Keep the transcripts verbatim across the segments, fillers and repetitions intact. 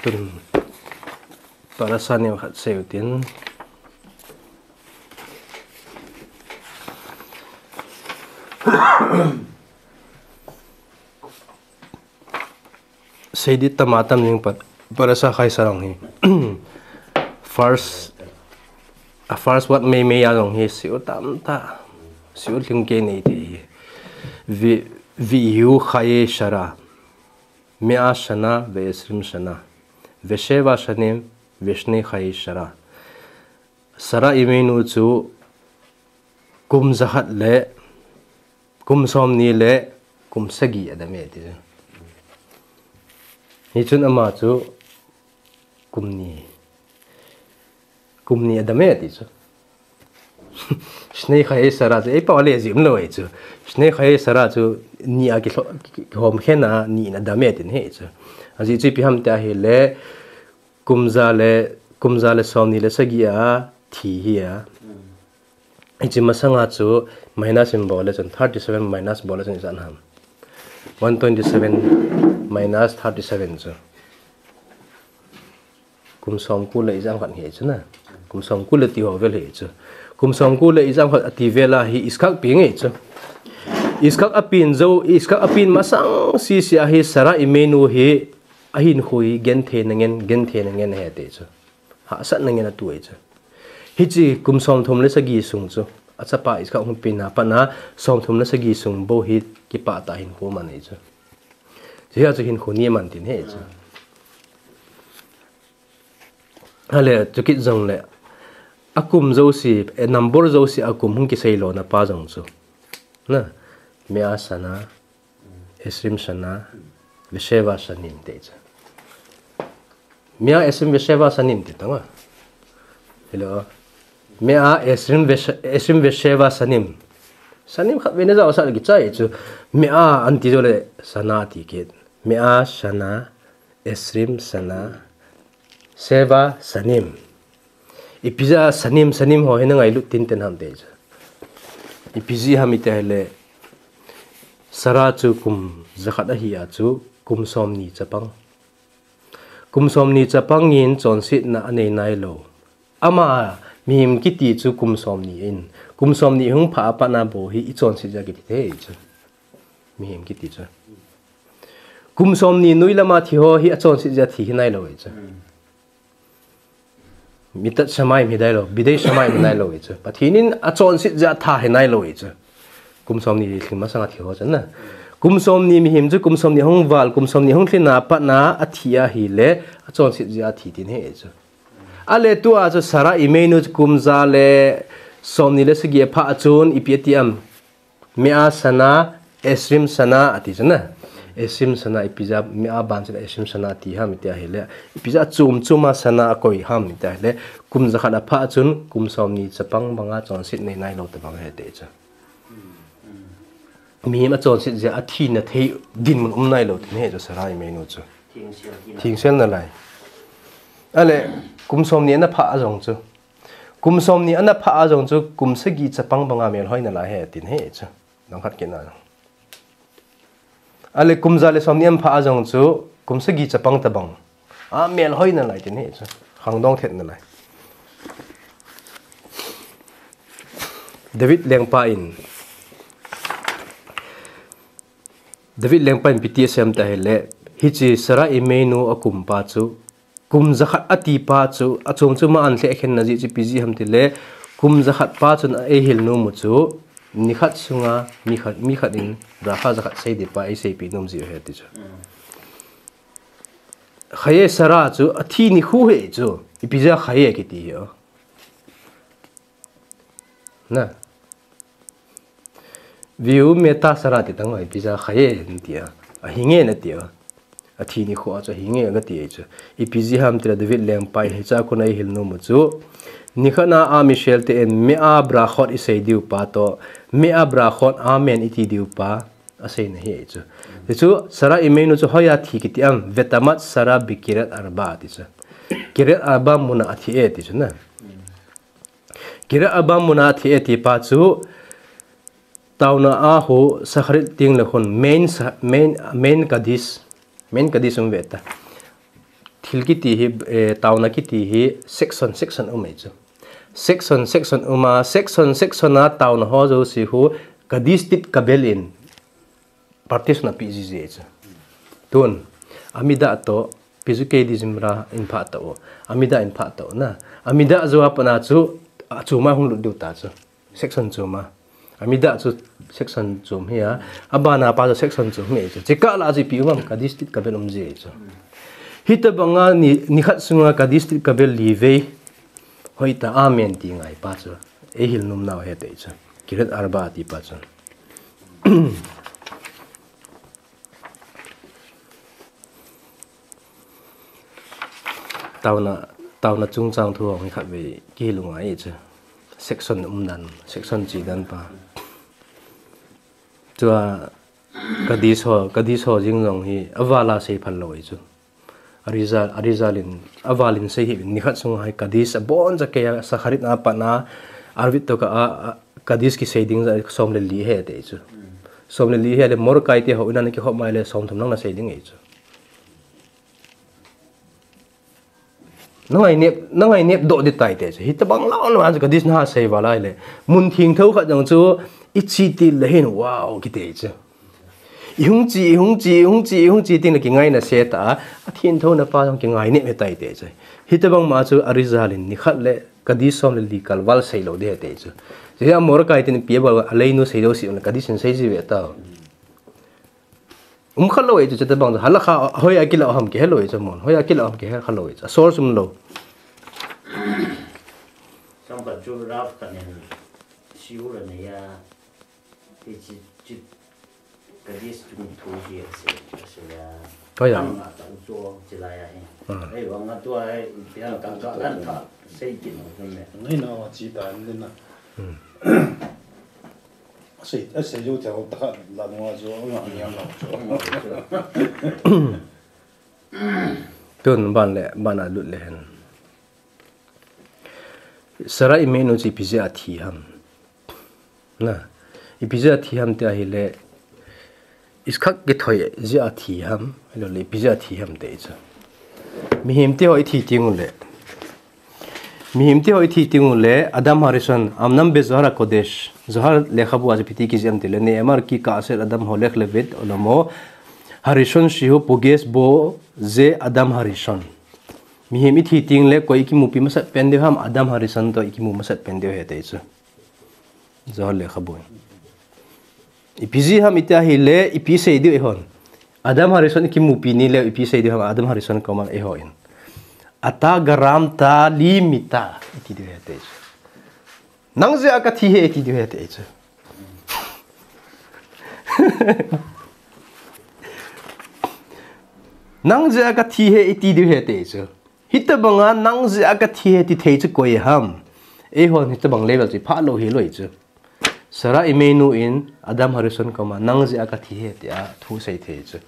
Tun parasha neokhat seiyu tin. Seiding tam a tam jing pa, parasha Khaisa jong hi. First, a first word meimei a jong hi seiyu tamtah, seiyu lhingkei nei thei hi. Vi, viyu chaye Sarah, mea shana ve'esrim shana, ve'sheva shanim ve'shnei chaye Sarah. Sarah Imenu chu kum jakhat le kum somni le kum sagi adam e ti chu. Hichun ama chu kum ni, kum ni adam e ti chu. Shnei chaye Sarah chu, ei pa le jim lo e chu. Shnei chaye Sarah chu ni a kihom khen a ni in adam e tin he chu. Ajeh chu ipi ham tia hile, kum ja le, kum ja le somni le sagi a thi hi a. Hiche masanga chu minus in bol le chun, thirty seven minus bol le chun ijat ham? One twenty seven minus thirty seven chu kum somko le ijat khat hi chu na. Kum somko le ti ho vel hi chu. Kum somko le ijat khat ati vel a hi Iskak pi nge chu. Iskak apen jou, Iskak apen masang sisi a hi Sarah Imenu hi ahinkho hi genthei na ngen, genthei na ngen ahi ti chu. Hahsatna ngen atu ahi chu. Hiche kum somthum le sagi sung chu, achapa Iskak hung pen a pat a somthum le sagi sung bou hi kipah tah hinkho man ahi chu. Hiche a chu hinkho ni man tin he chu. Ahile, chukit jongle, akum jouse, eh, number jouse akum hung kisei lona pa jong chu. Na, mea shana, esrim shana, ve'sheva shanim ti chu. Mea esrim ve'sheva shanim ti tang a. Hello. Mea esrim ve'sh-, esrim ve'sheva shanim. Shanim khat vei na jao sa le kichai chu. Mea anti jo le shana ti kit. Mea shana, esrim shana, sheva shanim. Ipi jeh a shanim, shanim ho hi na ngailut tinten ham ti chu. Ipi jeh ham iti ahile, Sarah chu kum jakhat ahi a chu, kum somni chapang. Kum somni chapang in chonsetna anei nailou. Ama mihem kiti chu kum somni in. Kum somni hung pha a pat a bou hi ichonset jeh a kiti thei chu. Mihem kiti chu. Kum somni noi lama thi ho hi achonset jeh a thi hi nailou ahi chu. Mitat shamayim hi nailou, bidei shamayim hi nailou ahi chu. Pathen in achonset jeh a tha hi nailou ahi chu. Kum somni lhing masanga thi ho chu na. Kum somni mihem chu kum somni hung val, kum somni hung lhin a pat a athi ahile, achonset jeh a thi tin he ahi chu. Ahile tua chu Sarah Imenu chu kum ja le somni le sagi apha a chun ipi ati am? Mea shana, esrim shana ati chu na. Esrim shana ipi jeh a mea ban chu esrim shana ati ham iti ahile, ipi jeh a chom chom a shana akoi ham iti ahile, kum jakhat apha a chun kum somni chapang banga chonset nei nailou tabang ahi ti chu. Mihem achonset jeh a athina thei dinmun um nailou tin he chu Sarah Imenu chu. Thengsel nalai. Ahile, kum somni ana pha a jong chu. Kum somni ana pha a jong chu, kum sagi chapang banga melhoi nalai he tin he chu. Dang khat kit na. Ahile kum ja le somni ana pha a jong chu, kum sagi chapang tabang a melhoi nalai tin he chu. Khangdong thet nalai. David lengpa in, David lengpa in ipi ti asei em iti ahile, hiche Sarah Imenu akum pa chu, kum jakhat ati pa chu, achom chom a ana lheh khen na jeh chu ipi jeh ham itile, kum jakhat pa chun a eihil nom u chu, nikhat sunga mi khat, mi khat in bracha jakhat sei ding pa eiseipeh nom jeh u ahi ti chu. Chaye Sarah chu athi nikho ahi chu, ipi jeh a chaye kiti hi o. Na. Viyu meta Sarah ti tang o, ipi jeh a chaye nati a. Ahinge nati a. Athi nikho a chu ahinge nati a chu. Ipi jeh ham itile David lengpa in hiche a kon a eihil nom u chu. Nikhat a Am Israel te in mea brachot isei diu pa toh, mea brachot amen iti diu pa aseina ahi chu. Ti chu Sarah Imenu chu hoiya thi kiti am, Vetemet Sarah beKiriat Arba ti chu. Kiriat Arba mun a athi e ti chu na. Kiriat Arba mun a athi e ti pa chu, taona a hu Shacharit teng le khun main sa-, main, main Kaddish, main Kaddish um ve ta. Pil kiti hi, eh, taona kiti hi section, section um ahi chu. Section, section um a, section, section a taona ho jouse hi Kaddish Tikabel in partition api jiji ahi chu. Tun, Amida toh, Pizukei Dizimra in pha toh, Amida in pha toh na. Amida jou a pat a chu, achom a hung lut diu ta chu. Section chom a. Amida chu section chom hi a. Abana pa chu section chom hi chu. Chikah lah a chu ipi um ham, Kaddish Tikabel um ji chu. Hitobang a ni, nikhat sunga Kaddish Tikabel li vei. Hoitah a amen ti ngai pa chu. Eihil nom nau ahi ti chu. Kiryat Arba ti pa chu. Taona, taona chungchang thu hung hi khatvei kihil u ngai chu. Section um dan, section chi dan pa. Chua Kaddish ho, Kaddish ho jing jong hi aval a sei phal lou ahi chu. Arizal, Arizal in, aval in sei hi nikhat sung hi Kaddish abon cha kei a Shacharit a pat a, Arvit toh ka a, a, Kaddish kisei ding ja som le li ahi ti chu. Som le li ahi le Mordecai te ho in ana kikhop mai le som thum lang ana sei ding ahi chu. Nangai nep, nangai nep doh ding tai ti chu. Hitobang lou lou a chu Kaddish na sei val a ahile. Mun thengtho khat jong chu ichi til le hin wow kiti chu. Ihung chi, ihung chi, ihung chi, ihung chi tin le kingaina se ta. Athengthona pa jong kingai nep ahi tai ti chu. Hitobang ma chu Arizal in nikhat le Kaddish som le li kal val sei lou ding ahi ti chu. Chujeh a Mordecai tin ipi abol a Aleinu sei lou si un Kaddish in sei ji ve ta. Um kha lou ahi chu, chuti bang chu. Halakha, hoi a kilah ham kihe lou ahi chu mon. Hoi a kilah ham kihe kha lou ahi chu. A source um lou. Samkhat chu Rav khat nin shiur anei a. Ti chi, chi, Kaddish chung thu hi ase, ase ya. Hoi a. Tam nga ta u chu chi lai a hi. Ah. Ei, vang a tua ei, pian kang ka lan ta. Sei kin u chu me. Ngai na wa chi ta ni na. Hmm. Asei, asei jou thei ho ta kha la nunga chu, anga niam lo chu, anga chu. Tun ban le, ban a lut le hen. Sarah Imenu chu ipi jeh a thi ham. Na, ipi jeh a thi ham ti ahile, Iskak kithoi jeh a thi ham, ahilou le ipi jeh a thi ham ti chu. Mihem te ho ithi teng ule. Mihem te ho ithi teng ule, Adam Harishon, Amnam be Zohar HaKodesh, Zohar lekhabu a chu ipi ti kijih em ti le, Ne'emar ki ka'asher Adam holech levet olamo, Harishon shehu pogesh bo ze Adam Harishon. Mihem ithi teng le, koi ikimupi masat pen diu ham, Adam Harishon toh ikimu masat pen diu ahi ti chu. Zohar lekhabu in. Ipi jeh ham iti ahile, ipi sei diu eihon. Adam Harishon ikimupi ni le, ipi sei diu ham Adam Harishon koma eihon. Ata garamta li mita, iti diu ahi ti chu. Nang jeh a kathi ahi iti diu ahi ti chu. Nang jeh a kathi ahi iti diu ahi ti chu. Hitobang a nang jeh a kathi ahi ti thei chu koi ham. Eihon hitobang level chu pha lou hilou chu. Sarah Imenu in Adam Harishon koma nang jeh a kathi ahi tia thu sei thei chu.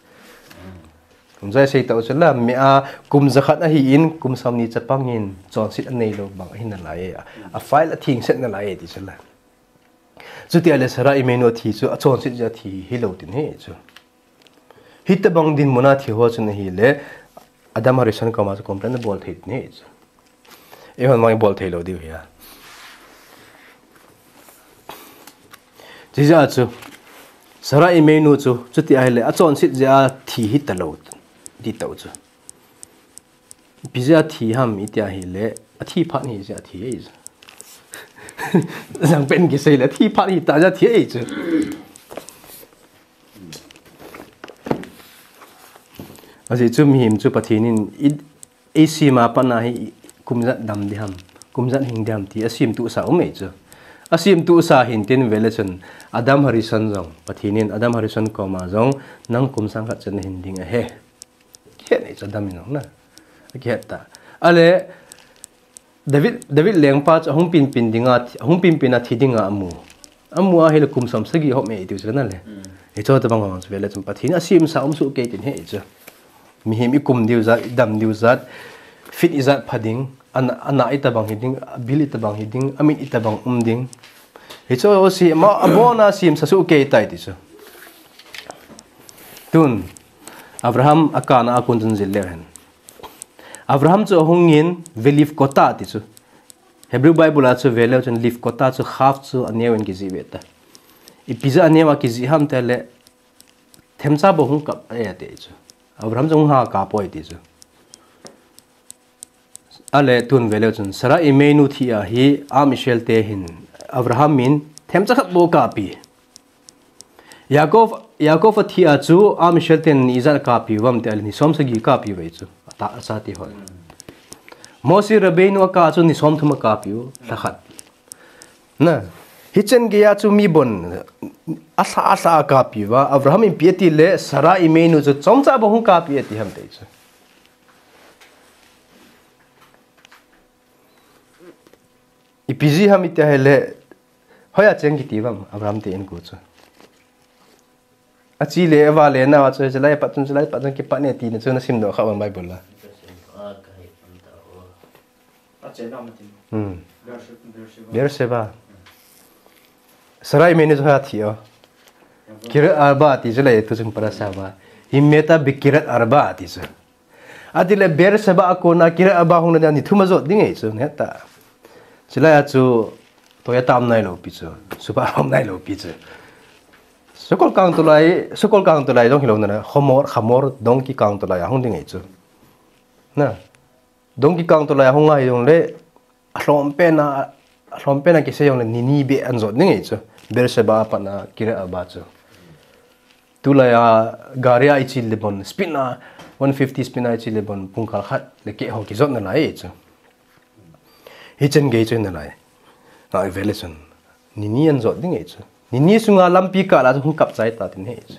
Kum ja sei tau chu la, mi a kum jakhat ahin, kum somni chapang in, chonset anei lou bang ahi nalai e. A file athengset nalai e ti chu la. Chuti ahile Sarah Imenu athi chu, achonset jeh a thi hilou tin ahi chu. Hitobang dinmun a thi ho chun ahile, Adam Harishon koma chu complain abol thei tin ahi chu. Eihon mang ibol thei lou diu ahi a. Chujeh a chu, Sarah Imenu chu, chuti ahile, achonset jeh a thi hita lou, ti tau chu. Ipi jeh a thi ham iti ahile, athi phat hi jeh a thi ahi chu. Jang pen kisei le, athi phat hita jeh a thi ahi chu. Ajeh chu mihem chu Pathen in i, eisem a pat a hi kum ijat dam ding ham, kum ijat hing ding ham ti asemtup sa um ahi chu. Asemtup sa hin tin vele chun Adam Harishon jong, Pathen in Adam Harishon koma jong nang kum sang khat chan hin ding ahi. Kihet nei chu Adam in jong na. Akihet ta. Ahile, David, David lengpa chu ahung pinpin dinga, ahung pinpin a thi dinga amu. Amu ahile kum som sagi hop me iti chu na le. Hmm. Hichu tobang bang chu vele chun Pathen in asemsa um soh kei tin ahi chu. Mihem ikum diu jat, idam diu jat, fit ijat pha ding, ana, ana itobang hi ding, abil itobang hi ding, amit itobang um ding. Hichu jouse ama, abon a semsa soh kei tai ti chu. Tun, Abraham akana a kon chun jil leu hen. Abraham chu ahungin velifkotah ti chu. Hebrew Bible a chu veleu chun lifkotah chu kaf chu aneo in kijih ve ta. Ipi jeh a aneo a kijih ham tile themcha bou hung kap e ti chu. Abraham chu hung ha kap poi ti chu. Ale tun veleu chun Sarah Imeinu thi a hi Am Israel te hin Abraham in themcha khat bou kapi. Yaakov, Yaakov athi a chu Am Israel ten ni ijat kapi uvam tile ni som sagi kapi uve chu. Ata asa ti hoi. Moshe Rabbeinu aka chu ni som thum kapi u, lha khat. Na, hichan geiya chu mi bon alha alha kapi uva, Abraham in ipi ati le Sarah Imeinu chu chomcha bou hung kapi ati ham ti chu. Ipi jeh ham iti ahile, hoiya cheng kiti uvam, Abraham te in ku chu. Achi le, ava le, na chu, chulai pat chun, chulai pat chun, kipat ne tina chu na simdoh kha uvam Bible a. Hmm. Beersheba. Sarah Imeinu chu hoiya thi o. Kiryat Arba ti chu le, tu chung parasha a. Hi meta bi Kiryat Arba ti chu. Ati le Beersheba a kona Kiryat Arba hung na dia ni thum ajot ding e chu, ne ta. Chulai a chu, toya tam nai lou pi chu. Supa ham nai lou pi chu. Sukol kang tulai, sukol kang tulai dong hilou na, Hamor, Hamor, dongki kang tulai a hung ding e chu. Na. Dongki kang tulai a hung a hi jong le, alhom pen a, alhom pen a kisei jong le, ni ni be an jot ding e chu. Beersheba a pat na Kiryat Arba chu. Tulai a gari a ichi le bon, speed na, one fifty speed na ichi le bon, pungkal khat le keh ho kijot nalai e chu. Hichan gei chu nalai. Nga i veleu chun. Ni ni an jot ding e chu. Ni ni sunga lampi kah la chu hung kap chai ta tin he chu.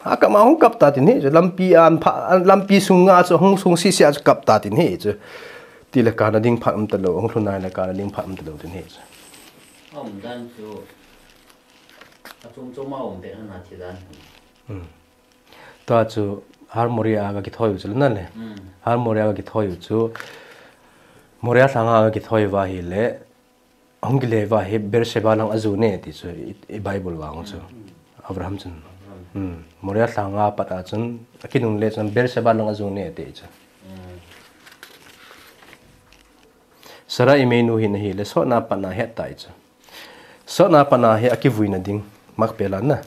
Ha kap ma hung kap ta tin he chu. Lampi an pha, lampi sunga chu hung sung si si a chu kap ta tin he chu. Ti le kana ding phat um ta lou, hung lhun nai le kana ding phat um ta lou tin he chu. Aum dan chu. Achom chom a um te na thi dan. Hmm. Tua chu Har Moria a kithoi u chu le na le. Hmm. Har Moria a kithoi u chu. Moria lhanga kithoi uva hi le. Hung kile uva hi Beersheba lang a ju ne ti chu i, i Bible vang chu. Hmm. Abraham chun. Abraham. Hmm. Moria lhanga pat a chun, akinung le chun Beersheba lang a ju ne ti chu. Hmm. Sarah Imeinu hin ahi le sotna pat na het tai chu. Sotna pat na hi akivui na ding. Machpelah na.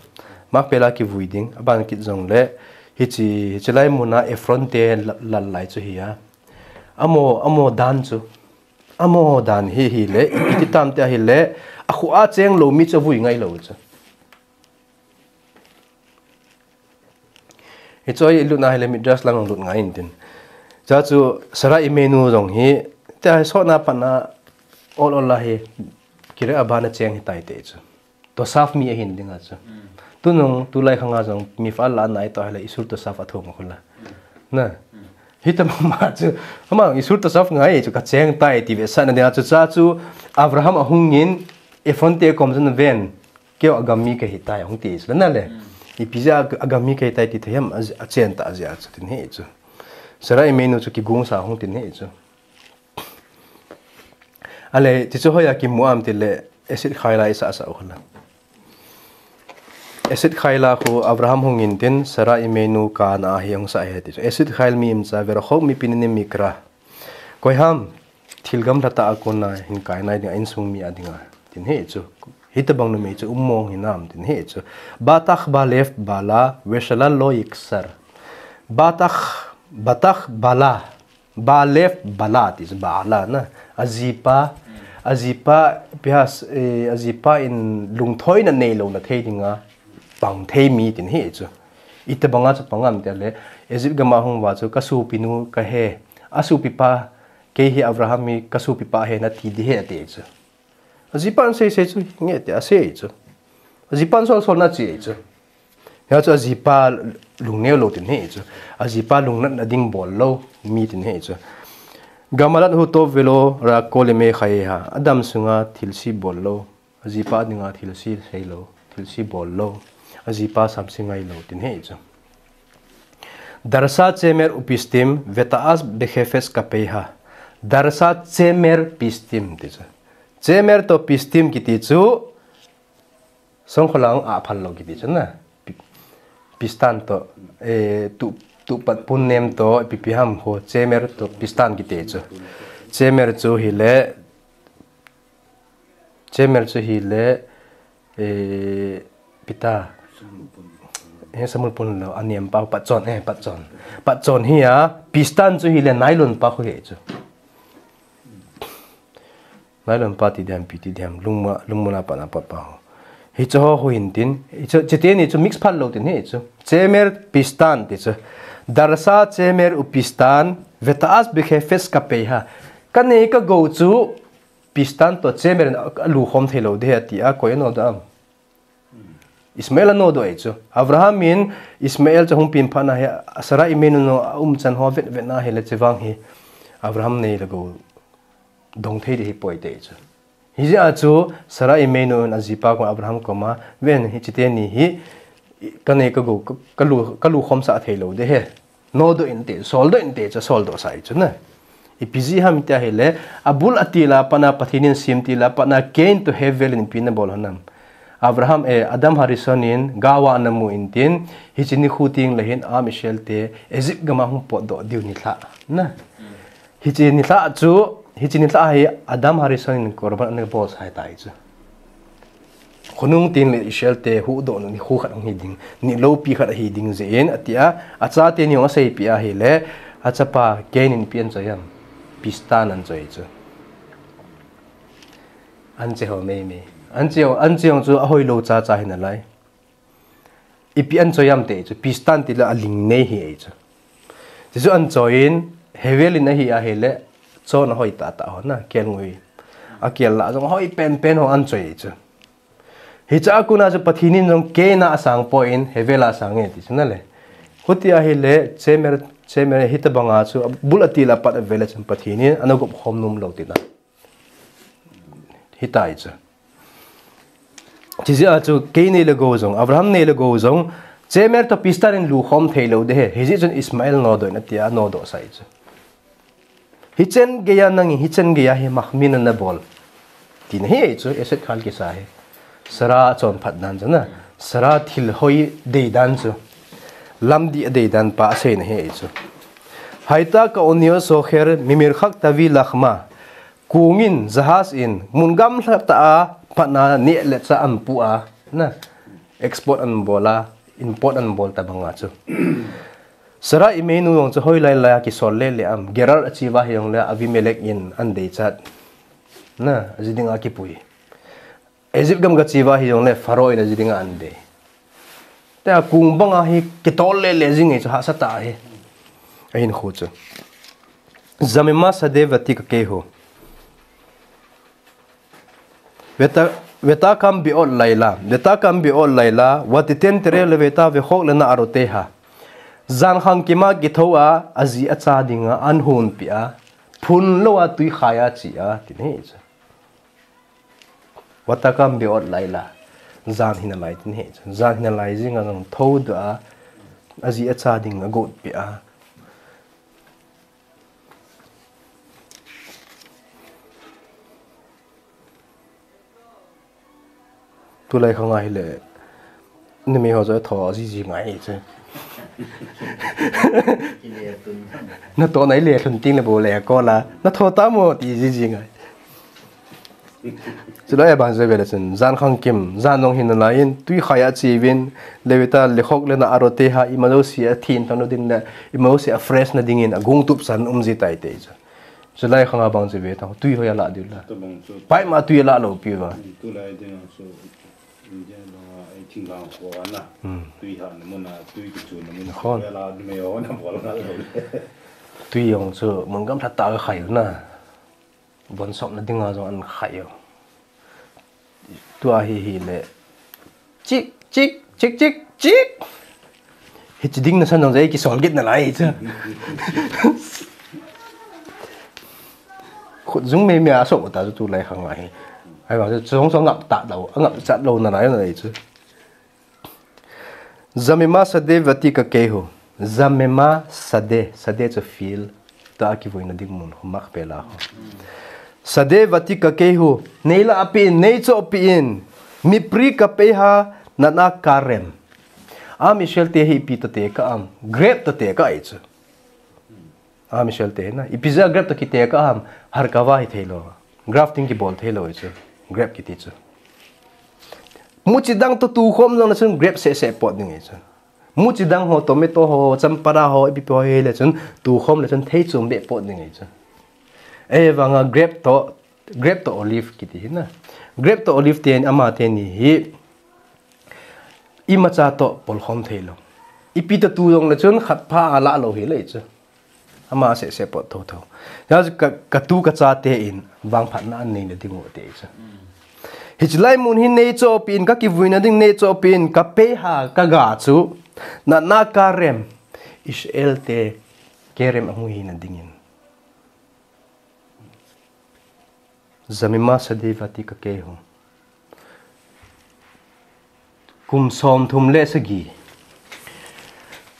Machpelah kivui ding. Aban kit jong le, hichi, hichi lai muna Ephron te la-, lal lai chu hi a. Amo, amo dan chu. Amo dan hi, hi le, iti tam te hi le, akhu a cheng lou mi chu vui ngai lou chu. Hichu i lut na hi le Midrash lang lut ngai in tin. Cha chu Sarah Imeinu jong hi, te hi sotna pat na ol ol la hi, Kiryat Arba na cheng hi tai te chu. Tosaf mi ahin ding a chu. Hmm. Tunung, tulai khanga jong, mifal la nai to hi le Isur Tosaf a thong khula. Hmm. Na. Hmm. Hita ma chu, ama Isur Tosaf ngai chu ka cheng tai ti ve sa na ding a chu cha chu Abraham ahungin Ephron te kom chun ven. Keu agam mi kahi tai hung ti chu le na le. Hmm. Ipi jeh a agam mi kahi tai ti thei ham a, achen ta jeh a chu tin he chu. Sarah Imeinu chu kigong sa hung tin he chu. Ale, ti chu hoiya kimu am ti le, acid khaila i sa sa u la. Acid khaila khu Abraham hungin tin, Sarah Imeinu kana hi hung sa he ti chu. Acid khail mi im cha, verachok mi pininim mikra. Koi ham, thil gamla ta a kona hin kai nai ding a insung mi a dinga. Tin he chu. Hitabang numei chu um mong hinam tin he chu. Batach balev bala, veshala lo yiksar. Batach, batach bala. Balev bala ti chu bala na. Ajipa, ajipa, ipi ham, eh, ajipa in lungthoina neilou na thei dinga pang thei mi tin he chu. Itabanga chu pang am ti le, Egypt gam a hung uva chu ka sopinu ka he. Asopipa, kei hi Abraham hi ka sopipa he na ti di he ti chu. Ajipan sei sei chu, nge ti a sei chu. Ajipan sol sol na chi chu. Hia chu ajipa lungneo lou tin he chu. Ajipa lungnatna ding bol lou, mi tin he chu. Gamalat hu tov velo ra kol ime khai ha. Adam sunga thilse bol lou. Ajipa dinga thilse sei lou. Thilse bol lou. Ajipa samse ngai lou tin he chu. Darsa chemer upistim, veta'as bechefes kapeiha. Darsa chemer pistim ti chu. Chemer to pistim kiti chu, songkholang a phal lou kiti chu na. Pi-, pistan to, eh, tu, Tupat pun nem to, ipi ipi ham ho, Chemer to Pistan kiti chu. Chemer chu hile, Chemer chu hile, eh, ipi ta. He, samul pun lou, anem pa, patchon, eh, patchon. Patchon hi a, Pistan chu hile, nylon pa khu hi chu. Nylon pa ti diam, ipi ti diam, lungmon, lungmon a pat a pat pa ho. Hiche ho khu hin tin, hiche, hiche teni chu mix phat lou tin hi chu. Chemer Pistan ti chu. Darsa Chemer u Pistan, vetaas bihefes kapeiha. Kanei kagou chu Pistan to Chemer in alukhom thei lou ding ahi tia, koi anodoh am. Ishmael anodoh ahi chu. Abraham in Ishmael chu hung peng phat na hi, Sarah Imeinu aumchan ho vet vet na hile chevang hi. Abraham nei le gou dong thei ding hi poi ti chu. Hijeh a chu Sarah Imeinu in ajipa koma Abraham koma, ven hiche teni hi, kanei kagou, ka, kalu, kalukhom sah thei lou ding ahi. Nodoh inte, soldoh inte, chu soldoh sa ahi chu na. Ipi jeh ham tia hile, abul atil a pat na Pathen in semtil a pat na Cain to Hevel in ipi ana bol ham. Abraham, eh, Adam Harishon in gaova ana mu in tin, hiche nikho teng le hin, am Israel te, Egypt gam a hung potdoh diu nilhah. Na. Hiche nilhah chu, hiche nilhah hi Adam Harishon in korban ana bol sa ahi tai chu. Khonung teng le Israel te huhdoh nikho khat hung hi ding, ni loupi khat ahi ding jeh in, atia, achate ni jong aseipeh ahile, achapa Cain in ipi ana choi ham. Pistan ana choi chu. Ana che ho mei mei. Ana che ho, ana che ho chu ahoi lou cha cha hi nalai. Ipi ana choi ham ti chu, Pistan ti le aling nei hi ahi chu. Chuchu ana choi in, Hevel in ahi ahile, chon ahoi tah tah ho na, kelngoi. Akel lah jong hoi pen pen ho ana choi chu. Hiche a kona chu Pathen in jong Cain a asang poi in, Hevel a asang e ti chu na le. Huti ahile, Chemer, Chemer hitabang a chu, abul atil a pat a vele chun Pathen in, ana gop khom nom lou tina. Hitai chu. Chijeh a chu Cain nei le gou jong, Abraham nei le gou jong, Chemer to Pistan in lukhom thei lou ding ahi, hijeh chun Ishmael nodoh in atia, nodoh sa ahi chu. Hichan geiya nangin, hichan geiya hi mahmah in nabol. Tina hi ahi chu, Esed Khalkisa hi. Sarah chonphat dan chu na. Sarah thil hoi dei dan chu. Lamdih adei dan pa aseina hi ahi chu. Haita ka onio sokher mimirkhak tavi lakhma. Kong in, jahaz in, mun gamlha tah a, pat na neh le chah ana pu a, na, export ana bol a, import ana bol tabang a chu. Sarah Imeinu jong chu hoilai lai a kisol le le am, Gerar ache uva hi jong le Abimelech in ana deichat. Na, aji ding a kipui. Egypt gam kache uva hi jong le Pharaoh in aji ding a ana dei. Tia kong bang a hi kitol le le jing e chu hahsa tah hi. Ahin khu chu. Zamema sade vati ka kei ho. Veta, veta kam bi ot laila. Veta kam bi ot laila. Vati ten tere le veta ve khok le na arote ha. Jan khang kima kitho a, aji acha ding a, an hun pi a. Phun lou a tui khai a chi a, tin hi chu. Vata kam bi ot laila. Jan hina lai tin hi chu. Jan hina lai jing a jong tho da a. Aji acha ding a got pi a. Tulai khang a hile. Numei ho chu tho jiji ngai chu. Natoh nai le lhun ting le bou le ko la. Natho ta mo ti jiji ngai. Chulai a bang jeh vele chun, jan khang kim, jan jong hin nalai in, tui khai a chi vin, le veta le khok le na arote ha, ima jouse a thin thon ding le, ima jouse a fresh na ding in, agong tup san um ji tai te chu. Chulai khang a bang jeh ve ta, tui hoi a la diu la. Tabang chu. Pai ma tui a la lou pi va. Tulai ding a chu, India lo a, ei thing gang ko a na. Hmm. Tui ha na mun a, tui ki chu na mun a. Khon. Ve la di me yo na bol na lo. Tui jong chu, mun gamlha tah a khai u na. Bonsop na ding a jong an khai u. Tua hi hi le. Chik, chik, chik, chik, chik. Hichi ding na san jong jai kisol git na lai chu. Khut jung mei mei a so ta chu tulai khang a hi. Ai ba chu jong so ngap ta dau, ngap chat lo na lai na lai chu. Zamema sade vati ka kei ho. Zamema sade, sade chu field. Tua kivoina ding mun ho Makpela ho. Sade vati ka kei ho. Nei la api in, nei cho api in. Mipri ka pei ha nana karem. Am Israel te hi ipi toh tekah am, grape toh tekah ahi chu. Am Israel te hi na, ipi jeh a grape toh kitekah am, harkava hi theilou. Grafting kibol theilou ahi chu. Grape kiti chu. Muchi dang toh tukhom jongle chun grape seh seh pot ding ahi chu. Muchi dang ho, tomato ho, champara ho, ipi ipi ho hile chun tukhom le chun thei chom beh pot ding ahi chu. Ahivanga grape toh, grape toh olive kiti hi na. Grape toh olive teni, ama teni hi imacha toh polkhom theilou. Ipi toh tu jongle chun khat pha a lah lou hile chu. Ama seh seh pot thotho. Hijeh a chu ka, ka tu ka chate in vangphatna anei na ding u ati chu. Hiche lai mun hi neichohpeh in, ka kivuina ding neichohpeh in, ka peiha ka ga chu, natna Kerem, Israel te Kerem ahung hina dingin. Zamima sadeva tikakeihu. Kum somthum le sagi.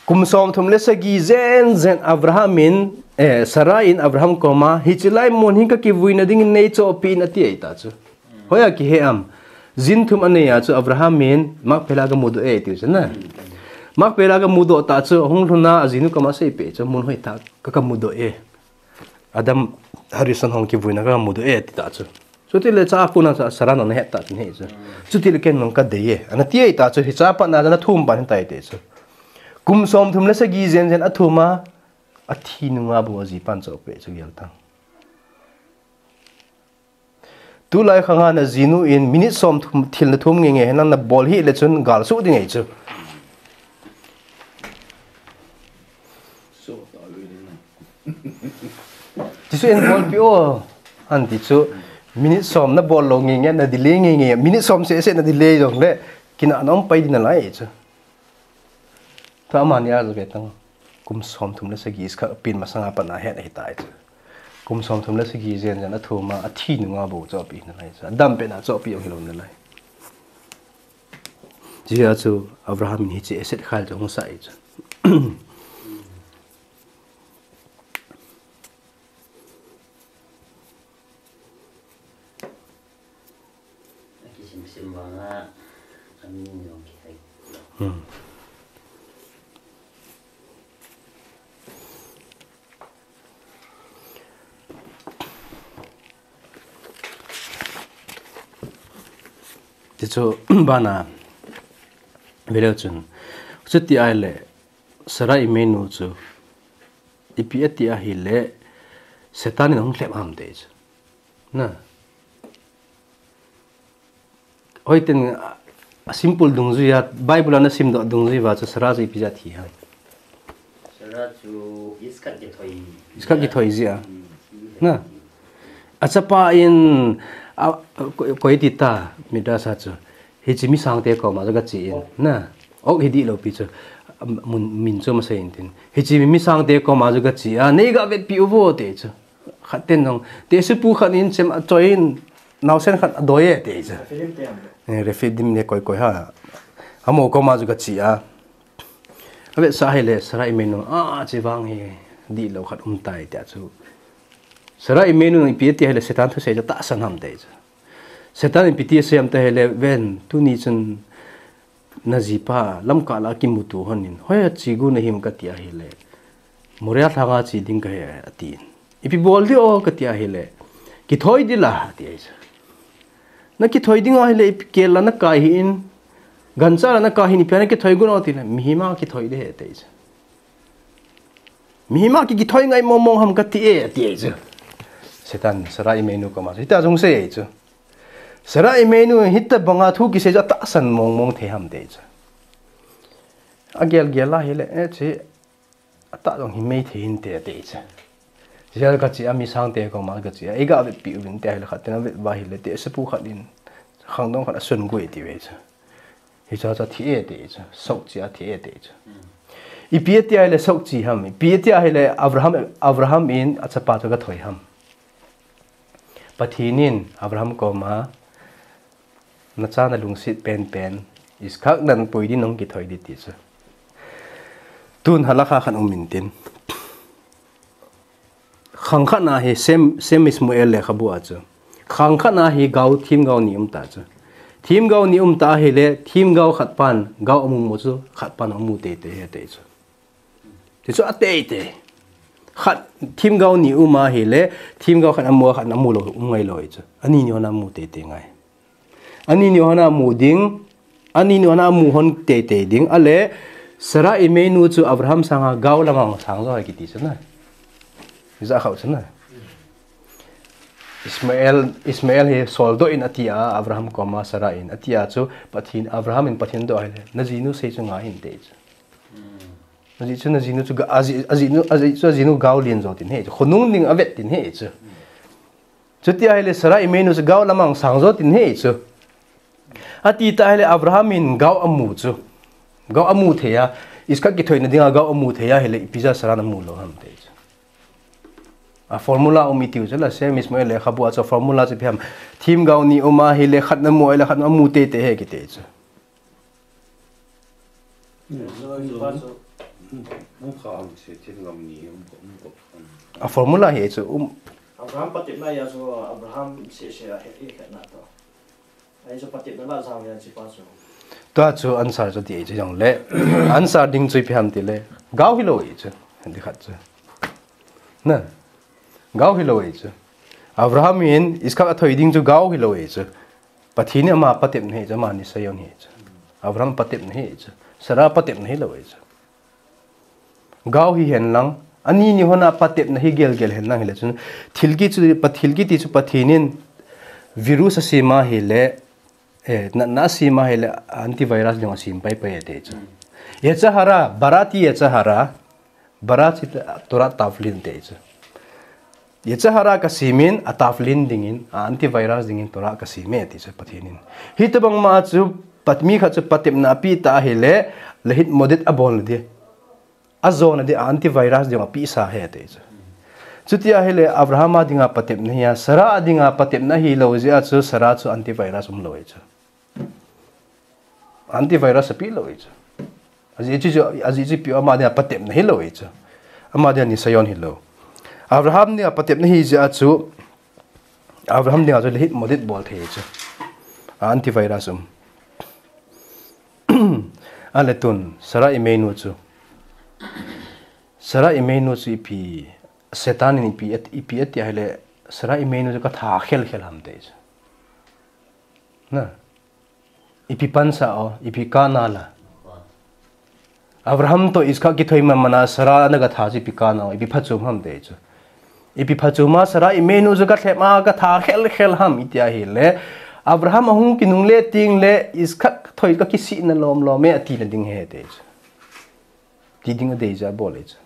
Kum somthum le sagi jen jen Abraham in, eh, Sarah in Abraham koma, hiche lai mun hi ka kivuina dingin neichohpeh in ati ahi ta chu. Hoiya kihe am. Jin thum anei a chu Abraham in Machpelah aga mudoh e ati chu na. Machpelah aga mudoh ta chu, ahung lhun a ajinu koma aseipeh chu, mun hoitah a ka, ka mudoh e. Adam Harrison hung kivuina ka mudoh e ati ta chu. Chutile cha a kona cha Sarah nang nahet ta chu nahi chu. Chutile ken nang ka dei e. Ana ti ahi ta chu, hiche a pat na ana thum pan ahi tai ti chu. Kum somthum le sagi jen jen athum a, athi nunga bou ajipan chohpeh chu gel tan. Tulai khanga najinu in minute somthum thil nathum nge nge hi nang nabol hile chun gal suh ding ahi chu. Tichu in bolpeh o. Anti chu minute som nabol lou nge nge, na delay nge nge, minute som seh seh na delay jongle kinahna um pai ding nalai chu. Tua amani a chu ve tang. Kum somthum le sagi Yitzchak pen masanga pat na ahet ahi tai chu. Kum somthum le sagi jen jen athum a, athi nunga bou chohpeh nalai chu. Adam pet na chohpeh jong hilou nalai. Hijeh a chu Abraham in hiche Esed Chayil chu ahung sah ahi chu. Akisim sim vanga, amin jong kithei. Hmm. Tichu, bana, veleu chun. Chuti ahile, Sarah Imenu chu, ipi ati ahile, Satan in ahung lhep ham ti chu. Na. Hoiten a, a simple dungjuia, Bible a nasimdoh dungjui uva chu Sarah chu ipi jeh a thi ham. Sarah chu Yitzchak kithoi. Yitzchak kithoi jeh a. Hmm. Na. Achapa in, a, ko-, koi ti ta, Midrash a chu. Hiche mi sangte koma chu gache in. Na. Ok hi dihlou pi chu. Mun, min chu masei in tin. Hiche mi, mi sangte koma chu gache a. Nei gavetpi uvo ti chu. Khat ten jong, tehsepu khat in chem achoi in, naosen khat adoi e, ti chu. Rephidim te ham. Eh, Rephidim le koi koi ha. Amaho koma chu gache a. Avetsah ahile, Sarah Imenu, a, hiche vang hi, dihlou khat um tai, tia chu. Sarah Imenu, ipi ati ahile, Satan thusei chu tahsan ham, ti chu. Satan in ipi ti asei ham ti ahile, ven, tuni chun, najipa, lamkah lah a kimuto hon in, hoiya che got nahim kati ahile, Moriah lhanga che ding kahi atin. Ipi bol ding o kati ahile, kithoi ding la, ati ahi chu. Nakithoi ding ahile, ipi kel la nakai hih in, gancha la nakai hih in, ipi a nakithoi got o tile, mihem a kithoi ding ahi, ati ahi chu. Mihem a ki, kithoi ngai mong mong ham kati e, ati ahi chu. Satan, Sarah Imenu koma chu. Hitia jong asei ahi chu. Sarah Imenu, hitabanga thu kisei chu atahsan mong mong thei ham ti ahi chu. Agel gel a ahile, eh, che, atah jong hi mei thei hinte, ati ahi chu. Jia gache a mi sangte koma gache a, ei gavetpi uvin ti ahile khat ten avet uva ahile, tehsepu khat in, khangdong khat asun got e ti ve chu. Hiche chu athi e ti chu, sohche athi e ti chu. Ipi ati ahile sohche ham, ipi ati ahile Abraham, Abraham in achapa chu gathoi ham. Pathen in Abraham koma, nacha nalungset penpen, Yitzchak nanpui ding nahung kithoi ding ti chu. Tun halakha khat um intin. Khang khat na hi Shem, Shem Ishmael lekhabu a chu. Khang khat na hi gao themgao ni um ta chu. Themgao ni um ta ahile, themgao khat pan gao amu mo chu, khat pan amu teitei ahi ti chu. Ti chu ateitei. Khat, themgao ni um ahile, themgao khat amu, khat amu lou um ngai lou ahi chu. Ani ni hon amu teitei ngai. Ani ni hon amu ding, ani ni hon amu hon teitei ding. Ale, Sarah imeinu chu Abraham sanga gao lamang sang jo ahi kiti chu na. Ija khau chu na. Ishmael, Ishmael hi soldoh in ati a, Abraham koma Sarah in ati a chu, Pathen, Abraham in Pathen doh ahile, najinu sei chu ngai in ti chu. Ajeh chu najinu chu ga-, ajeh, ajeh nu, ajeh chu ajinu gao len jo tin ahi chu. Khonung ding avet tin ahi chu. Chuti ahile Sarah imeinu chu gao lamang sang jo tin ahi chu. Ati ta ahile Abraham in gao amu chu. Gao amu thei a, Iskak kithoina dinga gao amu thei ahile, ipi jeh a Sarah in amu lou ham ti chu. A formula um itiu chu la, Shem Ishmael lekhabu a chu formula chu ipi ham. Themgao ni um ahile, khat na mu ahile, khat na mu teitei ahi kiti chu. A formula hi chu um. Abraham patepna ahi chu Abraham seh seh a he, he, he na to. Ahi chu patepna la jao ahi chu pa chu. Tua chu answer chu ti ahi chu jong le. Answer ding chu ipi ham ti le. Gao hilou ahi chu. Handi khat chu. Na. Gao hilou ahi chu. Abraham in Iskak athoi ding chu gao hilou ahi chu. Pathen in ama patepna ahi chu, ama nisayon ahi chu. Abraham patepna ahi chu. Sarah patepna hilou ahi chu. Gao hihen lang, ani ni hon a patepna hi gelgel hen lang hile chun. Thil kiti chu, pa-, thil kiti chu Pathen in virus asem ahile, eh, natna asem ahile, antivirus ding asem pai pai ahi ti chu. Yetzer hara, bara ti yetzer hara, bara ti Torah tavlin ti chu. Yetzer hara kasem in, atavlin dingin, a antivirus dingin Torah kasem e ti chu Pathen in. Hitobang ma chu, pat-, mi khat chu patepna ape ta ahile, lahit modet abol ding. Ajona ding, a antivirus ding apeh sa ahi ti chu. Chuti ahile, Abraham a dinga patepna ahi a, Sarah a dinga patepna ahilou jeh a chu, Sarah chu antivirus umlou ahi chu. Antivirus apeh lou ahi chu. Ajeh chu, ajeh chu ipi ama dinga patepna hilou ahi chu. Ama dinga nisayon hilou. Abraham dinga patepna ahi jeh a chu, Abraham dinga chu lahit modet bol thei ahi chu. Antivirus um. Ale tun, Sarah imeinu chu. Sarah imeinu chu ipi, Satan in ipi at-, ipi ati ahile, Sarah imeinu chu katha khel khel ham ti chu. Na. Ipi pansa o, ipi kana la. Abraham to Iskak kithoi man man a Sarah na katha chu ipi kana o, ipi phachom ham ti chu. Ipi phachom a Sarah imeinu chu kathlep a katha khel khel ham iti ahile. Abraham ahung kinungle tengle Iskak thoi kakisihna lom lom e atina ding ahi ti chu. Ti ding adei jeh a abol ahi chu.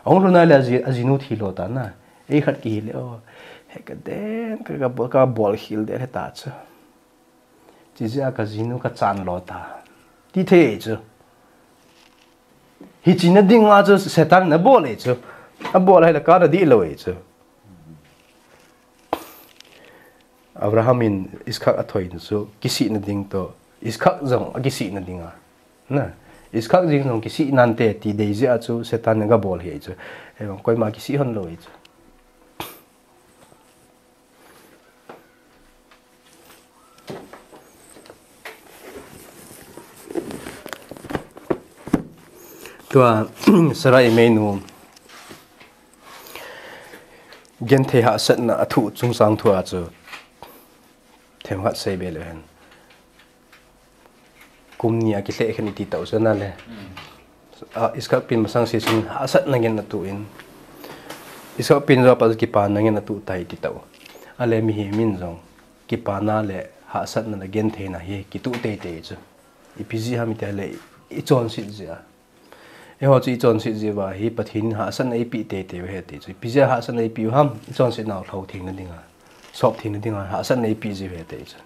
Ahung lhun a le aji-, ajinu thilo ta na. Ei khat kihile o. He kaden, ka, ka bol, ka bol khel de he ta chu. Chijeh a kajinu kachan lo ta. Ti thei chu. Hiche na dinga chu Satan in abol ahi chu. Abol ahile kana dih lou ahi chu. Abraham in Iskak athoi chu kisihna ding to. Iskak jong akisihna dinga. Na. Iskak jing jong kisih nante ti dei jeh a chu Satan in agabol ahi chu. He bang koima kisih hon lou ahi chu. Tua, Sarah imeinu. Genthei hahsatna athu chungchang thu a chu. Themkhat seibe leu hen. Kum ni a kilheh khen iti tau chu na le. A, Iskak pen masang seh chun hahsatna ngen atu in. Iskak pen jo pa kipana ngen atu tai iti tau. Ale mihem in jong. Kipana le hahsatna le gentheina hi kitu teitei chu. Ipi jeh ham iti le ichonset jeh a. Eiho chu ichonset jeh uva hi Pathen in hahsatna eipeh teitei u ahi ti chu. Ipi jeh a hahsatna eipeh u ham, ichonset nau lhou theina dinga. Sop theina dinga hahsatna eipeh jeh u ahi ti chu.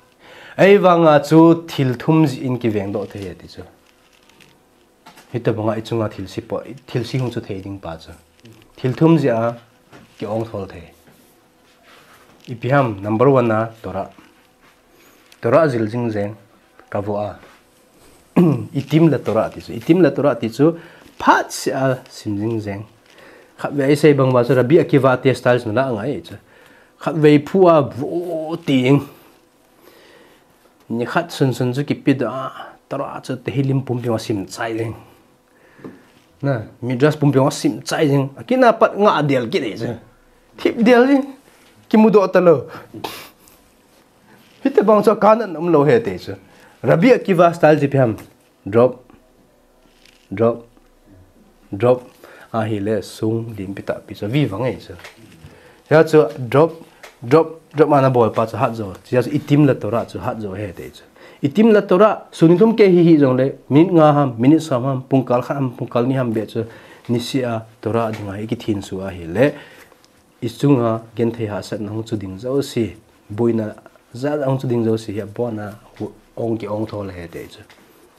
Ahivanga chu thil thum jeh in kivengdoh thei ahi ti chu. Hitobanga ichunga thilse po, thilse hung chu thei ding pa chu. Thil thum jeh a kiong thol thei. Ipi ham, number one a Torah. Torah jil jing jeng, kavo a. Itim le Torah ti chu. Itim le Torah ti chu, phatseh a sim jing jeng. Khatvei isei bang uva chu, Rabbi Akiva te style chu na la ngai chu. Khatvei phu a vo ting. Nikhat sunsun chu kipedoh a, Torah chu Tehillim pumpi a simchai ding. Na, Midrash pumpi a simchai ding. Akina pat nga del kit ding chu. Thip del ding. Kimudoh talou. Hitobang chu kana umlou ahi ti chu. Rabbi Akiva style chu ipi ham. Drop. Drop. Drop. Ahile sung limpi tahpi chu. Vivang ahi chu. Hiche chu drop. Drop. Drop ana bolpa chu hatjo. Hiche chu Etim LaTorah chu hatjo ahi ti chu. Etim LaTorah, sun ni thum kei hihi jongle, minute nga ham, minute som ham, pungkal khat ham, pungkal ni ham beh chu, niseh a Torah dinga ikithinsuh ahile, ichunga genthei hahsatna hung chu ding jouse, boina jat a hung chu ding jouse, hi abona, hu-, ong ki ong thol ahi ti chu.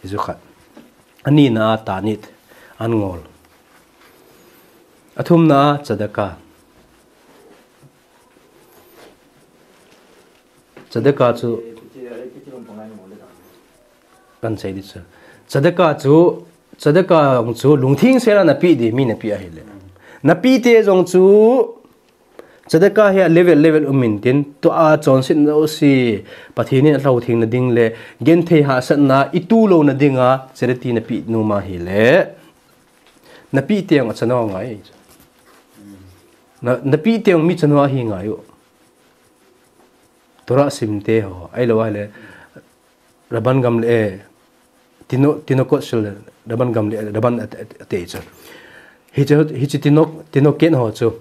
Hichu khat. Anina a Ta'anit, an ngol. Athumna a Tzedakah. Tzedakah chu kan sei di chu. Tzedakah chu, Tzedakah jong chu lungtheng sela napeh di, mi napeh ahile. Napeh te jong chu, Tzedakah hi a level, level um intin, tua chonset jouse, Pathen in alhou thengna ding le, genthei hahsatna, itu louna dinga, charity napeh nom ahile. Napeh teng achanau ngai. Na, napeh teng mi chanau ahi ngai u. Torah simte ho, ahilou ahile, Rabban Gamliel, eh, Tino-, Tinokot shel, Rabban Gamliel, eh, Rabban at-, at-, ate chu. Hiche, hiche Tinok-, Tinoket ho chu.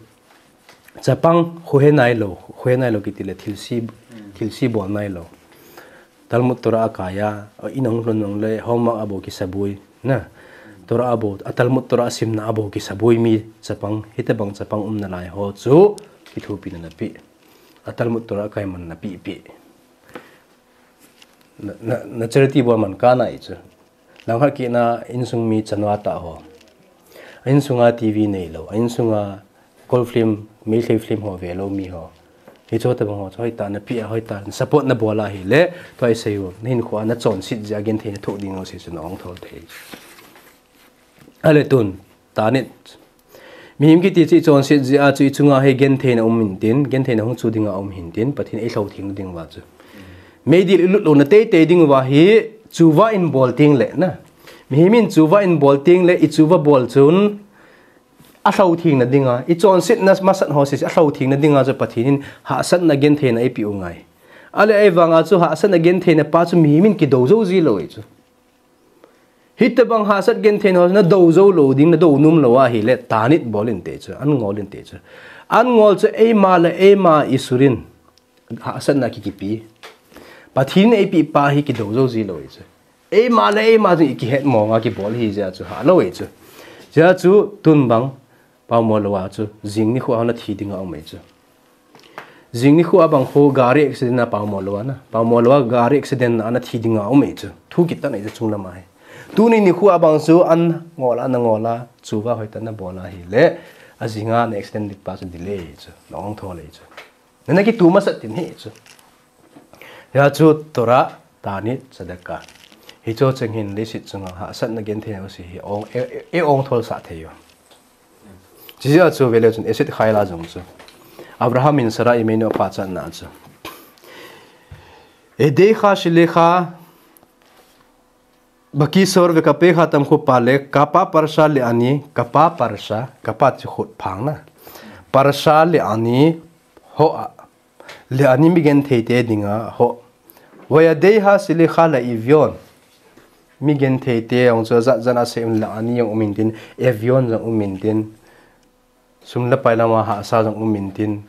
Chapang, khohe nailou, khohe nailou kiti le, thilse, thilse bol nailou. Talmud Torah akai a, in ahung lhun jongle, homework abol kisaboi, na. Torah abol, a Talmud Torah asimna abol kisaboi mi chapang, hitobang chapang um nalai ho chu, kithopina napeh. A Talmud Torah akai man napeh peh. Na, na, na charity bol man kana ahi chu. Langkhat kit na insung mi chanau tah ho. A insunga T V neilou, a insunga Kol film, Meitei film ho velou mi ho. Hiche tobang ho, hoitah napeh a, hoitah support nabol ahile, tua isei u, nahinkhoa nachonset jeh a genthei nathoh ding jouse chu na ong thol thei. Ahile tun, Ta'anit. Mihem kiti chu ichonset jeh a chu ichunga hi gentheina um intin, gentheina hung chu dinga um hintin, Pathen in eilhou theng ding uva chu. Meidil ilut louna teitei ding uva hi, tshuva in bol teng le na. Mihem in tshuva in bol teng le, itshuva bol chun, alhou thengna dinga, ichonsetna masat ho sese alhou thengna dinga chu Pathen in hahsatna gentheina eipeh u ngai. Ahile ahivanga chu hahsatna gentheina pa chu mihem in kidou jou ji lou ahi chu. Hitobang hahsat gentheina ho nadou jou lou ding, nadou nom lou ahile, Ta'anit bol inte chu, an ngol inte chu. An ngol chu eima le eima isurin. Hahsatna kikipe. Pathen in eipeh pa hi kidou jou ji lou ahi chu. Eima le eima jong ikihet monga kibol ahi jeh a chu halou ahi chu. Jeh a chu tun bang paomo louva chu jing nikho a hon athi dinga um ahi chu. Jing nikho a bang khu gari accident a paomo louva na. Paomo louva gari accident a ana thi dinga um ahi chu. Thu kitan ahi chu chunglam a hi. Tuni nikho a bang chu an ngol a, ana ngol a, tshuva hoitah nabol ahile. Ajinga na accident ding pa chu delay ahi chu. Na ong thol ahi chu. Nana kitu masat tin hi chu. Hiche chu Torah, Ta'anit, Tzedakah. Hiche cheng hin leiset chunga hahsatna gentheina jouse hi ong, e, e, e ong thol sah thei u. Hiche jeh a chu vele chun Eshet Chayil a jong chu. Abraham in Sarah Imenu apachatna chu. Edecha shelecha Bakisor vekapecha tamchu palek, kapa parsha le'ani, kapa parsha, kapa chu khut phang na. Parsha le'ani, ho a. Le'ani migenthei te dinga, ho. Ve'edecha shelecha le'evion. Migenthei te, jong chu jat jat a sei un le'ani jong um intin, evion jong um intin. Sum le pai lama hahsa jong um intin,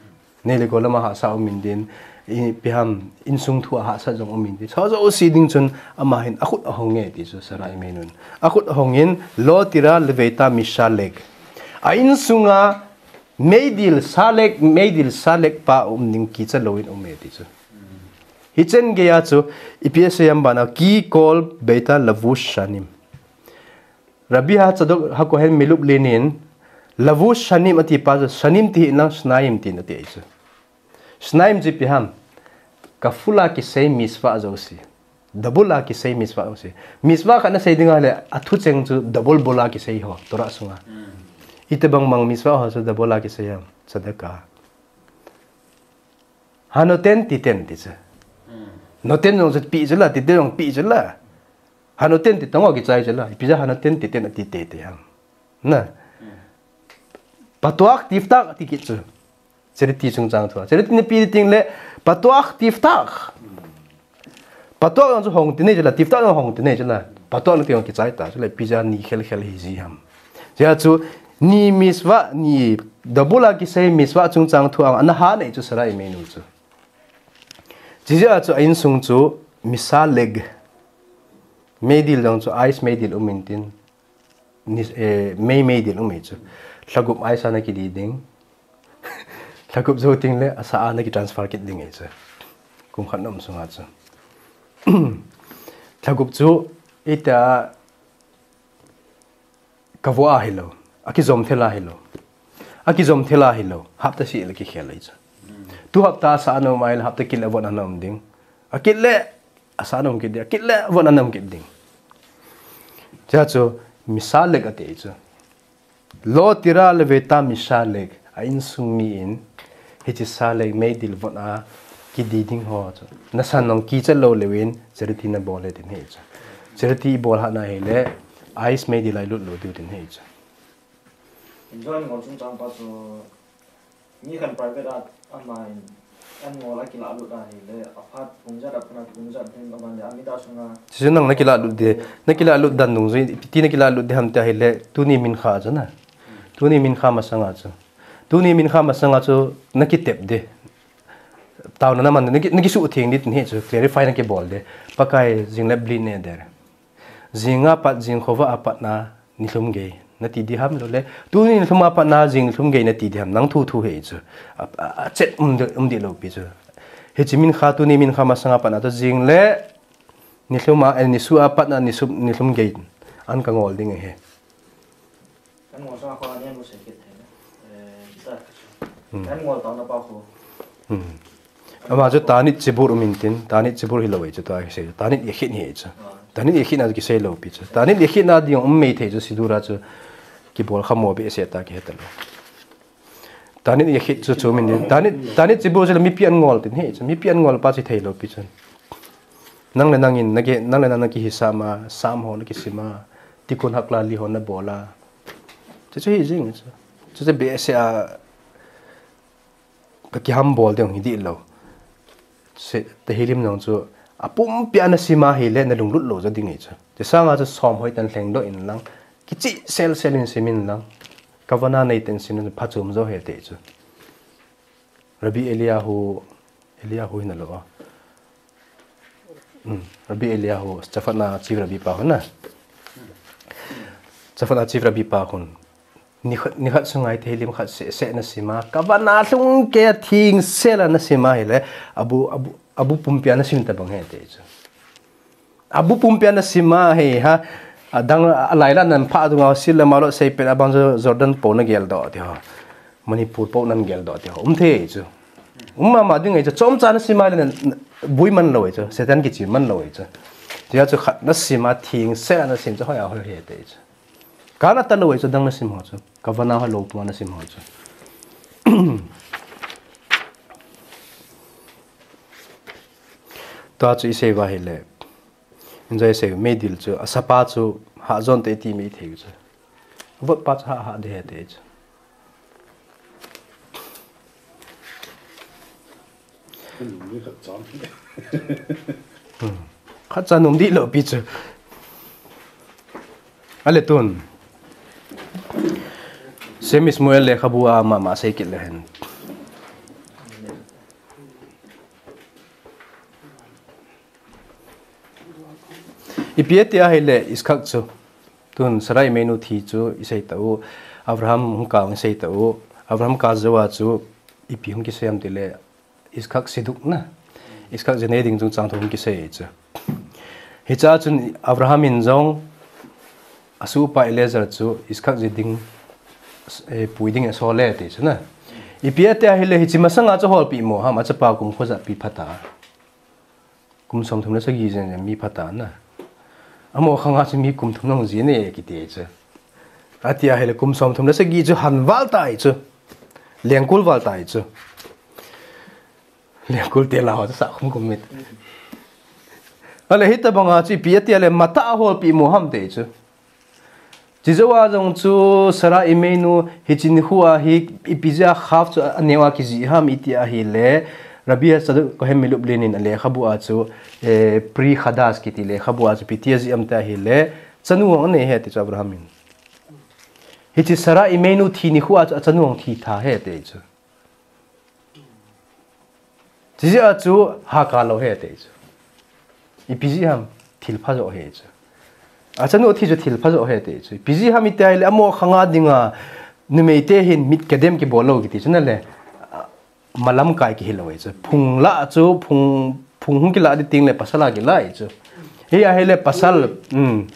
nei le gou lama hahsa um intin, ipi ham insung thu a hahsa jong um intin. Hiche jouse ding chun ama hin akhut ahong e ti chu Sarah Imenun. Akhut ahong in, lo tira leveita mishalek. A insunga meidil shalek, meidil shalek pa um ding kicha lou in um e ti chu. Hichen geiya chu, ipi asei em bana, ki kol beita lavush shanim. Rabbi HaTzadok HaKohen mi Lublin in, lavush shanim ati pa chu, shanim ti hih in lang shnayim tin ati ahi chu. Shnayim chu ipi ham, kaful a kisei mitzvah jouse. Double a kisei mitzvah jouse. Mitzvah khat nasei ding ahile, athu cheng chu double bol a kisei ho, Torah sunga. Itobang bang mitzvah ho chu double a kisei ham, tzedakah. Hanoten titen ti chu. Noten jong chu pi chu la, titen jong pi chu la. Hanoten ti tong a kichai chu la. Ipi ja hanoten titen ati teitei ham. Na. Patuak tiftak ati kit chu. Charity chungchang thu a. Charity napi ding le patuak tiftak. Patuak jong chu hong ti nei chu la, tiftak jong hong ti nei chu la. Patuak nati jong kichai ta chu la, ipi ja ni khel khel hi ji ham. Jia chu ni mitzvah, ni double a kisei mitzvah chungchang thu a ana ha nei chu Sarah Imeinu chu. Chijia chu a insung chu misaleg. Meidil jong chu ice meidil um intin. Ni, eh, mei meidil um ei chu. Lhagup ice a na kidi ding. Lhagup jou teng le asa a na kitransfer kit ding ei chu. Kum khat na um sunga chu. Lhagup chu ita kavot a hilou. Akijom thel a hilou. Akijom thel a hilou. Hapta seh le kikhel ei chu. Tu hapta asa a na um a le hapta kit le vot a na um ding. Akit le asa a na um kit ding. Akit le vot a na um kit ding. Chua chu misaleg ati chu. Lo tira leveta misaleg, a insung mi in, hiche saleg meidil vot a kidi ding ho chu. Nasan nong kicha lou leu in, charity nabol e tin hi chu. Charity ibol hat na hile, ice meidil a ilut lou diu tin hi chu. Enjoy ngol chungchang pa chu, mi khan private a, ama in, an ngol a kilah lut a hile, aphat pung jat a pat a pung jat hin aban le, amita sunga. Chu nang na kilah lut de, na kilah lut dan nung jui, iti na kilah lut de ham ti a hile, tuni mincha chu na. Tuni mincha masanga chu. Tuni mincha masanga chu na kitep de. Taona na man de, na ki, na kisutheng de tin hi chu, clarify na kibol de. Pakai jing le blin ne der. Jing a pat, jing khovah a pat na, nilhum gei. Na ti di ham lou le. Tuni nilhum a pat na, jing nilhum gei na ti di ham. Nang thu thu hi chu. A, a, a chet um di, um di lou pi chu. Hiche mincha, tuni mincha masanga pat na chu jing le, nilhum a, eh, nisu a pat na, nisu, nilhum gei. An ka ngol ding ahi. Kan ngol sa ko ani anu se kit thei na. Eh, kita. Hmm. Kan ngol taona pa ko. Hmm. Ama chu Tanit Chibur um intin, Tanit Chibur hilou ei chu tua kisei. Tanit Yachid hi ei chu. Ah. Tanit Yachid na kisei lou pi chu. Tanit Yachid na ding um mei thei chu Siddur a chu kibol kha mo behseh ta kihe ta lou. Tanit Yachid chu chu min din. Tanit, Tanit Chibur chu mipi an ngol tin hi chu. Mipi an ngol pa chu thei lou pi chu. Nang le nang in, na ke, nang le nang na kihisam a, Sam ho na kisim a, Tikkun Hakla li ho na bol a. Chu chu hi jing chu. Chu chu behseh a, ka kiham bol ding hi di lou. Se, Tehillim jong chu, a pumpi a na sim a hile na lunglut lou ja ding ei chu. Chu sanga chu som hoi tan lheng doh in lang, kichih sel sel in sim in lang. Kavana nei ten sim in phachom jo hite chu. Rabbi Eliyahu, Eliyahu hi na lou a. Hmm, Rabbi Eliyahu, Chatfatna Chief Rabbi pa hun na. Chatfatna Chief Rabbi pa hun. Nikhat, nikhat sunga hi Tehillim khat seh, seh na sim a, kavana lhung kei a thing sel a na sim a hile, abu, abu, abu pumpi a na sim ta bang hite chu. Abu pumpi a na sim a hi ha, adang a lai la nan pha dunga sil le malo sei pe abang chu Jordan po na gel doh ti ho. Manipur po nan gel doh ti ho. Um thei chu. Um mama ding ei chu. Chomcha na sim a le na, na, bui man lou ei chu. Satan kichi man lou ei chu. Tia chu khat na sim a thing sel a na sim chu hoi a hoi hite chu. Kana ta lou ei chu dang na sim ho chu. Kavana ho lou puma na sim ho chu. Tua chu i sei uva hile. Enjoy sei meidil chu. Asapa chu ha jon te ti mei thei chu. Vot pa chu ha ha de he te chu. Ni khat cham. Hmm. Khat cha nom di lou pi chu. Ale tun. Sem Shmuel lekhabu a mama sei kit le hen. Ipi ati a hile Yitzhak chu. Tun Sarai Imeinu thi chu i sei tau, Abraham hung kah i sei tau, Abraham kah jou a chu ipi hung kisei ham tile, Yitzhak shidduch na, Yitzhak jene ding chungchang thu hung kisei chu. Hiche a chun Abraham in jong asuhpa Eliezer chu Yitzhak ji ding, eh, pui ding asol e ti chu na. Ipi ati a hile hiche masanga chu holpi mo ham, achapa kum kho ja pi phat a. Kum somthum le sagi jen jen mi phat a na. Amaho khang a chu mi kum thum nung jin e kiti chu. Ati a hile kum somthum le sagi chu han val tai chu. Lengkul val tai chu. Lengkul te la ho chu sa khum khum mit. Ale hitabanga chu ipi ati ale matah a holpeh mo ham ti chu. Chijou a jong chu Sarah Imeinu hiche nikho a hi ipi jeh a khav chu aneo a kijih ham iti ahile, Rabbi Tzadok Cohen mi Lublin in alekhabu a chu, eh, Pri Chadash kiti lekhabu a chu ipi ti ajih ham ti ahile, chanu anei ahi ti chu Abraham in. Hiche Sarah Imeinu thi nikho a chu achanu athi tha ahi ti chu. Chijeh a chu Hagar lou ahi ti chu. Ipi jeh ham, thil phajo ahi chu. Achanu thi chu thil phajo ahi ti chu. Ipi jeh ham iti ahile amaho khanga dinga numeite hin mit kedem kibol lou kiti chu nale. Malam kai kihi lou ahi chu. Phung lah chu, phung, phung hung kilah ding teng le pasal a kilah ahi chu. Hi ahile pasal, um,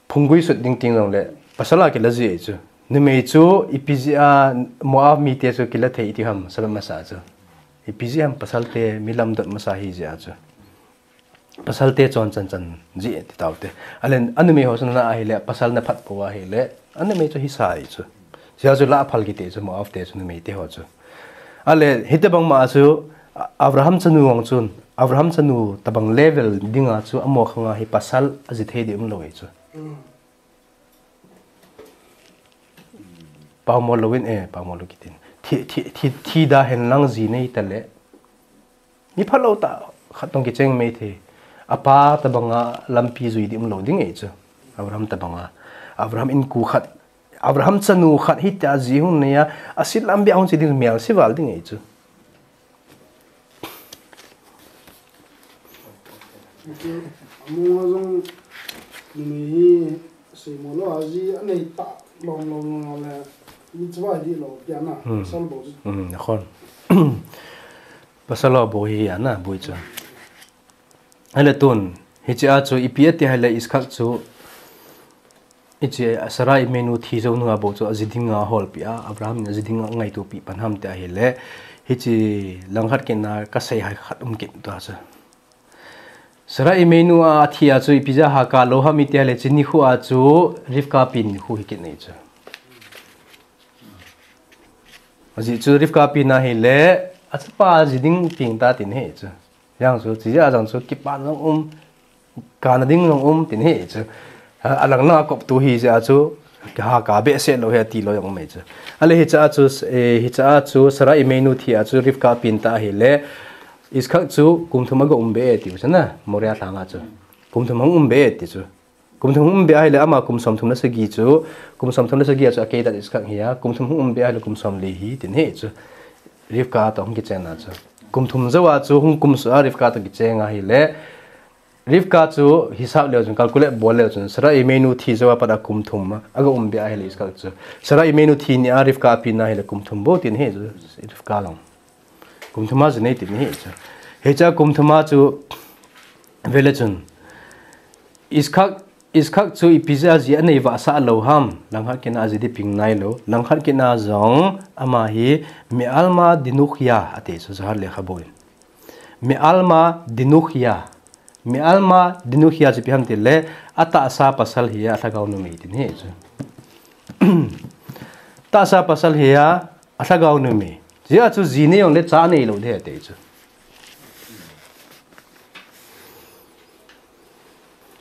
phung gui sut ding teng jongle pasal a kilah ji ahi chu. Numei chu ipi jeh a Moab mite chu kilah thei iti ham, sabep masa chu. Ipi jeh ham, pasalte mi lamdot masa ahi jeh a chu. Pasalte chon chan chan ji ti taute. Ale anumei ho chu na ahile, pasal na phat pou ahile, anumei chu hisa ahi chu. Chijeh a chu lah phal kiti chu Moab te chu numeite ho chu. Ale hitabang ma chu Abraham chanu ang chun, Abraham chanu tabang level dinga chu amaho khanga hi pasal aji thei ding umlou ahi chu. Paomol louvin, eh, paomol lou kitin. Thi, thi, thi, thi da hen lang ji nei tale. Mi phalou tah khat toh kicheng mai thei. Apa tabanga lampi jui ding umlou ding ahi chu. Abraham tabanga. Abraham inkote khat. Abraham chanu khat hitia ji hung nei a. Asil lam beh hung chi ding melse val ding ahi chu. Amu jong numei hi seimo lou aji anei tah lom lom lom le. Mitzvah di lou pia na. Hmm. Pasal bou chu. Hmm, nakhon. Pasal lou bou hi ana boi chu. Ahile tun, hiche a chu ipi ati ahile Yitzchak chu, hiche Sarah Imeinu thi jou nunga bou chu aji dinga holpeh a, Abraham in aji dinga ngaito peh pan ham ti ahile, hiche langkhat kit na kasei hai khat um kit tua chu. Sarah Imeinu athi a chu ipi jeh a Hagar lou ham iti ahile, hiche nikho a chu Rivka pen nikho hi kit ahi chu. Ajeh chu Rivka pen ahile, achapa ji ding peng ta tin ahi chu. Jang chu, chijeh a jong chu kipana jong um, kana ding jong um tin ahi chu. A, alang lang a koptu ahi jeh a chu, Hagar behseh lou ahi ti lou jong um ahi chu. Ale hiche a chu, eh, hiche a chu Sarah Imeinu thi a chu Rivka pen ta ahile, Yitzchak chu kum thum aga um be e ti chu na, Moriah lhang a chu. Kum thum hung um be e ti chu. Kum thum hung um be ahile ama kum somthum le sagi chu, kum somthum le sagi a chu Akedat Yitzchak ahi a, kum thum hung um be ahile kum somli ahi tin ahi chu. Rivka toh hung kichen a chu. Kum thum jou a chu hung kumsuh a Rivka toh kicheng ahile, Rivka chu hisap leu chun, calculate bol leu chun, Sarah Imeinu thi jou a pat a kum thum a, aga um be ahile Yitzchak chu. Sarah Imeinu thi ni a Rivka pen ahile kum thum bou tin ahi chu, Rivka jong. Kum thum a ji nei tin ahi chu. Hiche a kum thum a chu vele chun. Yitzchak, Yitzchak chu ipi jeh a ji anei vahsah lou ham. Langkhat kit na aji ding peng nailou. Langkhat kit na jong ama hi Me'alma Dinukhya ati chu Zohar lekhabu in. Me'alma Dinukhya. Me'alma Dinukhya chu ipi ham tile, atahsa pasal ahi a, alhagao numei tin ahi chu. Tahsa pasal ahi a, alhagao numei. Chijeh a chu ji nei jongle cha nei lou ding ahi ti chu.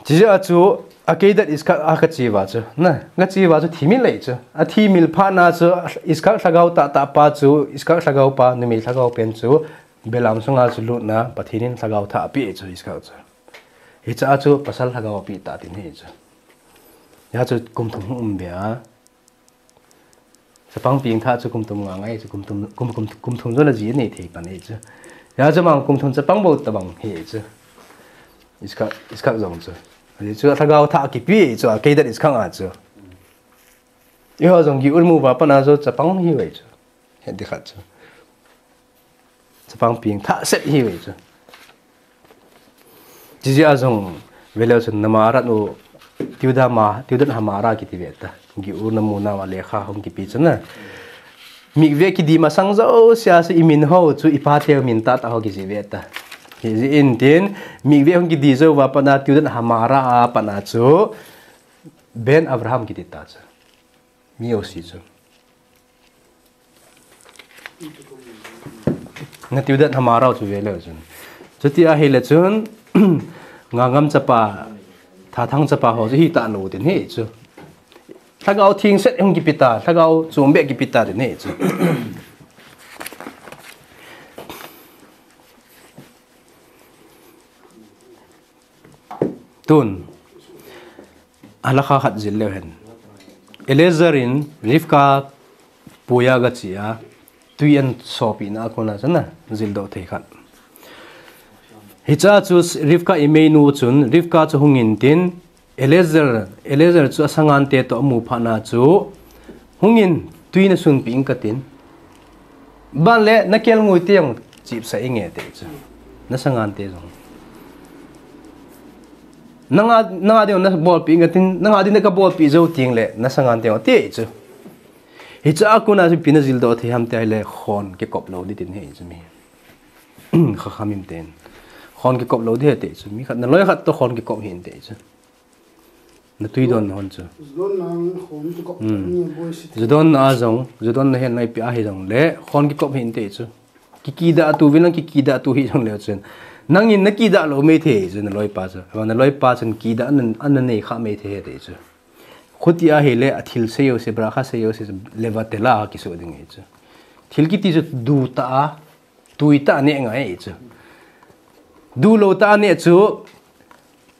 Chijeh a chu Akedat Yitzchak a kache uva chu. Na, kache uva chu thimil ahi chu. Athimil phat na chu Yitzchak lhagao tahtah pa chu, Yitzchak lhagao pa, numei lhagao pen chu, Belam sunga chu lutna, Pathen in lhagao thah apeh chu Yitzchak chu. Hiche a chu pasal lhagao apeh ta tin ahi chu. Hia chu kum thum hung um be a. Chapang peng thah chu kum thum ngai ngai chu kum thum, kum, kum, kum thum jong a ji anei thei pan ahi chu. Hia chu mang kum thum chapang bou tabang ahi chu. Yitzchak, Yitzchak jong chu. Ajeh chu lhagao thah kipe chu Akedat Yitzchak a chu. Eiho jong Gi'ur mu uva pat a chu chapang ihiuve chu. Hiti khat chu. Chapang peng thah set ihiuve chu. Chijeh a jong vele chun Namarah u Teudat Ma, Teudat Hamarah kiti ve ta. Gi'ur na mu nauva lekha hung kipe chu na. Mikveh kidi masang jouse a chu imin ho chu ipa teu min tahtah ho kijih ve ta. Hijeh in tin mikveh hung kidi jou uva pat a Teudat Hamarah a pat a chu Ben Avraham kiti ta chu. Mi jouse chu. Na Teudat Hamarah u chu vele chun. Chuti ahile chun, Ngangam chapa, Thathang chapa ho chu hita lou ding ahi chu. Lhagao thengset hung kipe ta, lhagao chom beh kipe ta ding ahi chu. Tun, halakha khat jil leu hen. Eliezer in Rivka puiya gache a, tui ahin sopina a kona chun ajil doh thei khat. Hiche chu Rivka imeinu chun, Rivka chu hungin tin, Eliezer, Eliezer chu asangante toh amu phat na chu, hungin tui nasunpeh inge katin. Ban le nakelngoi te jong chepsah inge ati chu. Nasangante jong. Nanga, nanga ding nabolpeh inge katin, nanga ding kabolpeh jou teng le, nasangante jong ati chu. Hiche a kona chu ipi najil doh thei ham tia ahile khon kikop lou ding tin ahi chu mi. Chachamim ten. Khon kikop lou ding ahi ati chu. Mi khat naloi khat toh khon kikop hih in ati chu. Natui don hon chu. Judon na jong, judon nahen naipi ahi jongle, khon kikop hih in ati chu. Kikidah tu vin lang kikidah tu hih jongle chun. Nangin nakidah lou maithei chu naloipa chu. Naloipa chun kidah ana, ana nei kha maithei ati chu. Chuti ahile athil sei jouse, bracha sei jouse, levatela kiso ding ahi chu. Thil kiti chu du tah a, tui tah a neh ngai ahi chu. Du lou tah a neh chu,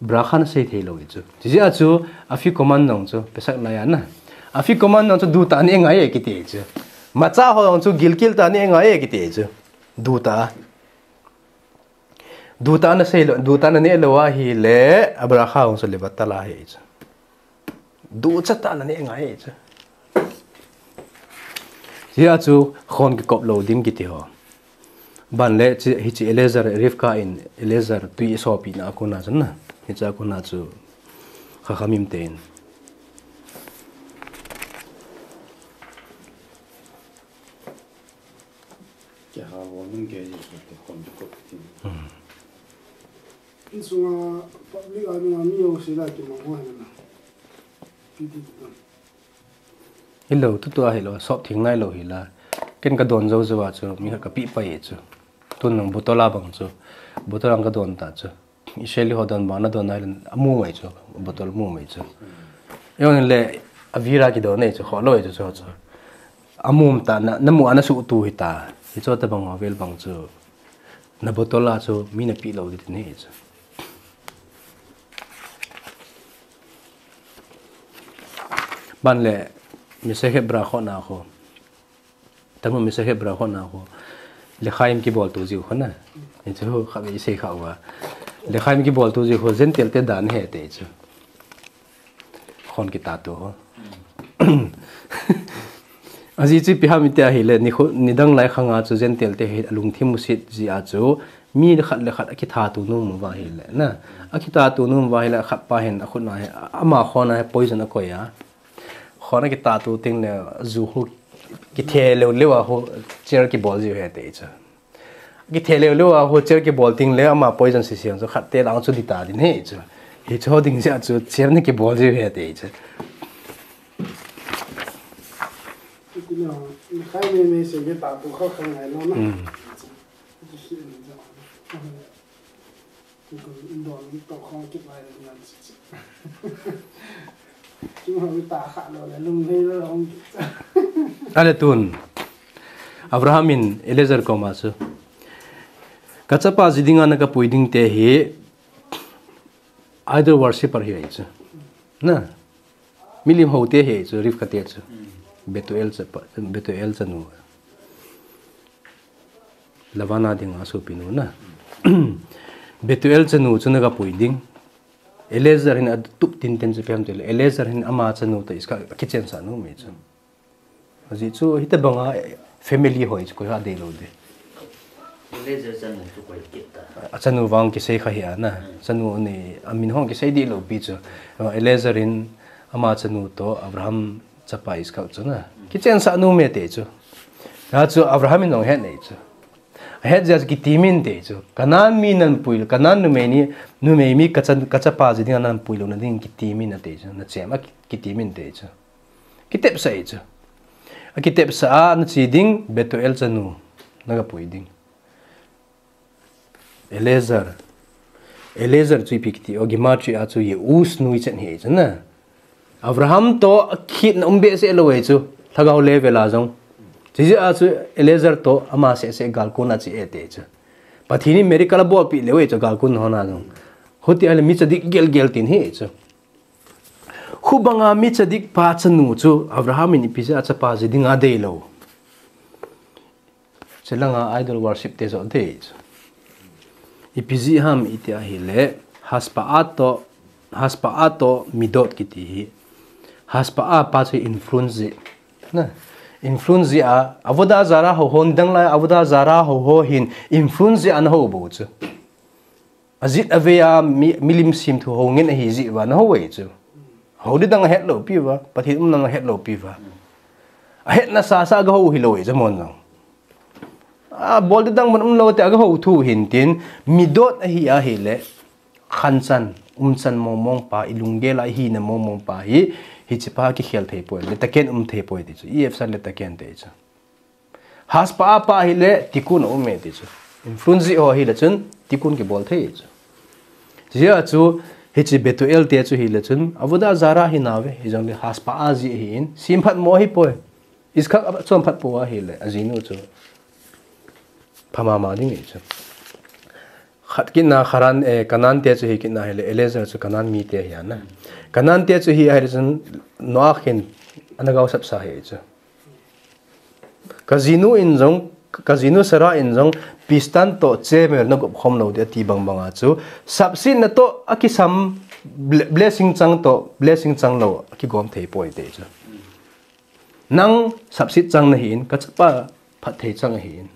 bracha nasei thei lou ahi chu. Chujeh a chu, afikoman jong chu, Pesach lai a na. Afikoman jong chu du tah a neh ngai e kiti ahi chu. Matzah ho jong chu gilkel tah a neh ngai e kiti ahi chu. Du tah a. Du tah a nasei lou, du tah a naneh lou ahile, abracha jong chu levatela ahi chu. Ducha tah a naneh ngai ahi chu. Hiche a chu khon kikop lou ding kiti ho. Ban le hiche Eliezer, Rivka in Eliezer tui asopina a kona chun na. Hiche a kona chu Chachamim ten. Kihahbol nung kei jeh chun khon kikop ti. Hmm. Insunga public a dinga mi jouse la kimang ho ahi na. Ipi ti tu. Hilou, tutua hilou, sop theng nailou hi la. Ken kadon jou jou a chu, mi khat kapeh pai chu. Tun nung bottle a bang chu. Bottle a kadon ta chu. Israeli ho don bang nadon nai le, amu mai chu, bottle mu mai chu. Eiho le, avira kidon nei chu, kholou chu chu chu. Amu ta na, namu a nasuhtu hita. Hiche tobang ho vel bang chu. Na bottle a chu, mi napeh lou ding ahi chu. Ban le, Masechet Berachot na khu. Talmud Masechet Berachot na khu. Lechaim kiboltu jiu khu na. Hichu khatvei isei kha uva. Lechaim kiboltu jiu khu Gentile te dan ahi ati chu. Khon kitatu ho. Ajeh chu ipi ham iti ahile, nikho, nidang lai khang a chu Gentile te hi alungthim musit jeh a chu, mi khat le khat akithatu nom uva ahile, na. Akithatu nom uva ahile, khat pa hin akhut na hi, ama khon a hi poison akoi a. Khon akitatu teng le, ju khu kithe leu leu a khu, chair kibol jiu ahi ati chu. Kithe leu leu a khu chair kibol teng le, ama poison sese chu khat te lang chu dita ding ahi chu. Hichu ding jeh a chu chair na kibol jiu ahi ati chu. Kiti na, ni khai me me se ke ta tu kha kha ngai lo na. Hmm. Kiti si ni ja. Kiti ko in do ni to kha kit lai ni an si si. Kiti ho ni ta kha lo le lung nei lo hung kit. Ale tun. Abraham in Eliezer koma chu. Kachapa ji dinga nakapui ding te hi idol worshipper hi ahi chu. Na. Milim hou te ahi chu, Rivka te chu. Hmm. Bethuel chapa, Bethuel chanu. Lavan a dinga sopinu na. Bethuel chanu chu nakapui ding. Eliezer hin atup tinten chu ipi ham tile. Eliezer hin ama chanu toh Iskal akichen sah nom ahi chu. Ajeh chu, hitobanga family ho hi chu koi ha deilou ding. Eliezer chanu chu koi kit ta. Achanu vang kisei kha hi a na. Hmm. Chanu ni, amin hung kisei deilou pi chu. Eliezer in ama chanu toh Abraham chapa Iskal chu na. Hmm. Kichen sah nom e ati chu. Hichu Abraham in jong ahet nei chu. Ahet jeh a chu kitem in ati chu. Canaan mi nanpui, Canaan numei ni, numei mi kachan, kachapa ji dinga nanpui louna ding kitem in ati chu. Nachem a ki, kitem in ati chu. Kitepsah ahi chu. Akitepsah a nache ding Bethuel chanu. Nakapui ding. Eliezer. Eliezer chu ipi kiti, o, Gematria chu Ye'us nu ichen hi chu na. Abraham to akitna um behseh lou e chu, lhagao level a jong. Chijeh a chu Eliezer to ama sehseh galkon a che e ti chu. Pathen in miracle abolpeh leu e chu galkon hon a jong. Hiti ahile mi tzadik gelgel tin hi chu. Hubanga mi tzadik pa chanu chu Abraham in ipi jeh a chapa ji dinga deilou. Chulanga idol worship te joh dei chu. Ipi jeh ham iti ahile, Hashpa'ah to, Hashpa'ah to Midot kiti hi. Hashpa'ah pa chu influence jeh. Na, influence jeh a, Avodah Zarah ho hon dang lai, Avodah Zarah ho ho hin influence jeh a ana hou bou chu. Ajit avei a mi, milim semthu ho ngen ahi jeh uva ana hou e chu. Hou ding dang ahet lou pi uva, Pathen umna ahet lou pi uva. Ahetna sasa aga hou hilou e chu mon jong. Abol ding dang man umlou te aga hou thu hin tin, Midot ahi ahile, khanchan, umchan mongmong pa, ilunggel a ihina mongmong pa hi, hiche pa kikhel thei poi, letaken um thei poi ti chu, i efsan letaken ti chu. Hashpa'ah pa hile, tikkun aum e ti chu. Influence jeh ho hile chun, tikkun kibol thei chu. Chijeh a chu, hiche Bethuel te chu hile chun, Avodah Zarah hi nave, hijongle Hashpa'ah jeh ahin, semphat mo ahi poi. Yitzhak achom phat pou ahile, ajinu chu. Pha mama ding e chu. Khat kitna Haran, eh, Canaan te chu hi kitna hile, Eliezer chu Canaan mi te hi ana. Canaan te chu hi ahile chun Noah in ana gaosap sa hi chu. Kajinu in jong, kajinu Sarah in jong, Pistan to Chemer nagop khom lou ding ati bang banga chu, sapsetna to akisam ble-, blessing chang to, blessing chang lou, akigom thei poi ti chu. Nang sapset chang nahin, kachapa phatthei chang ahin.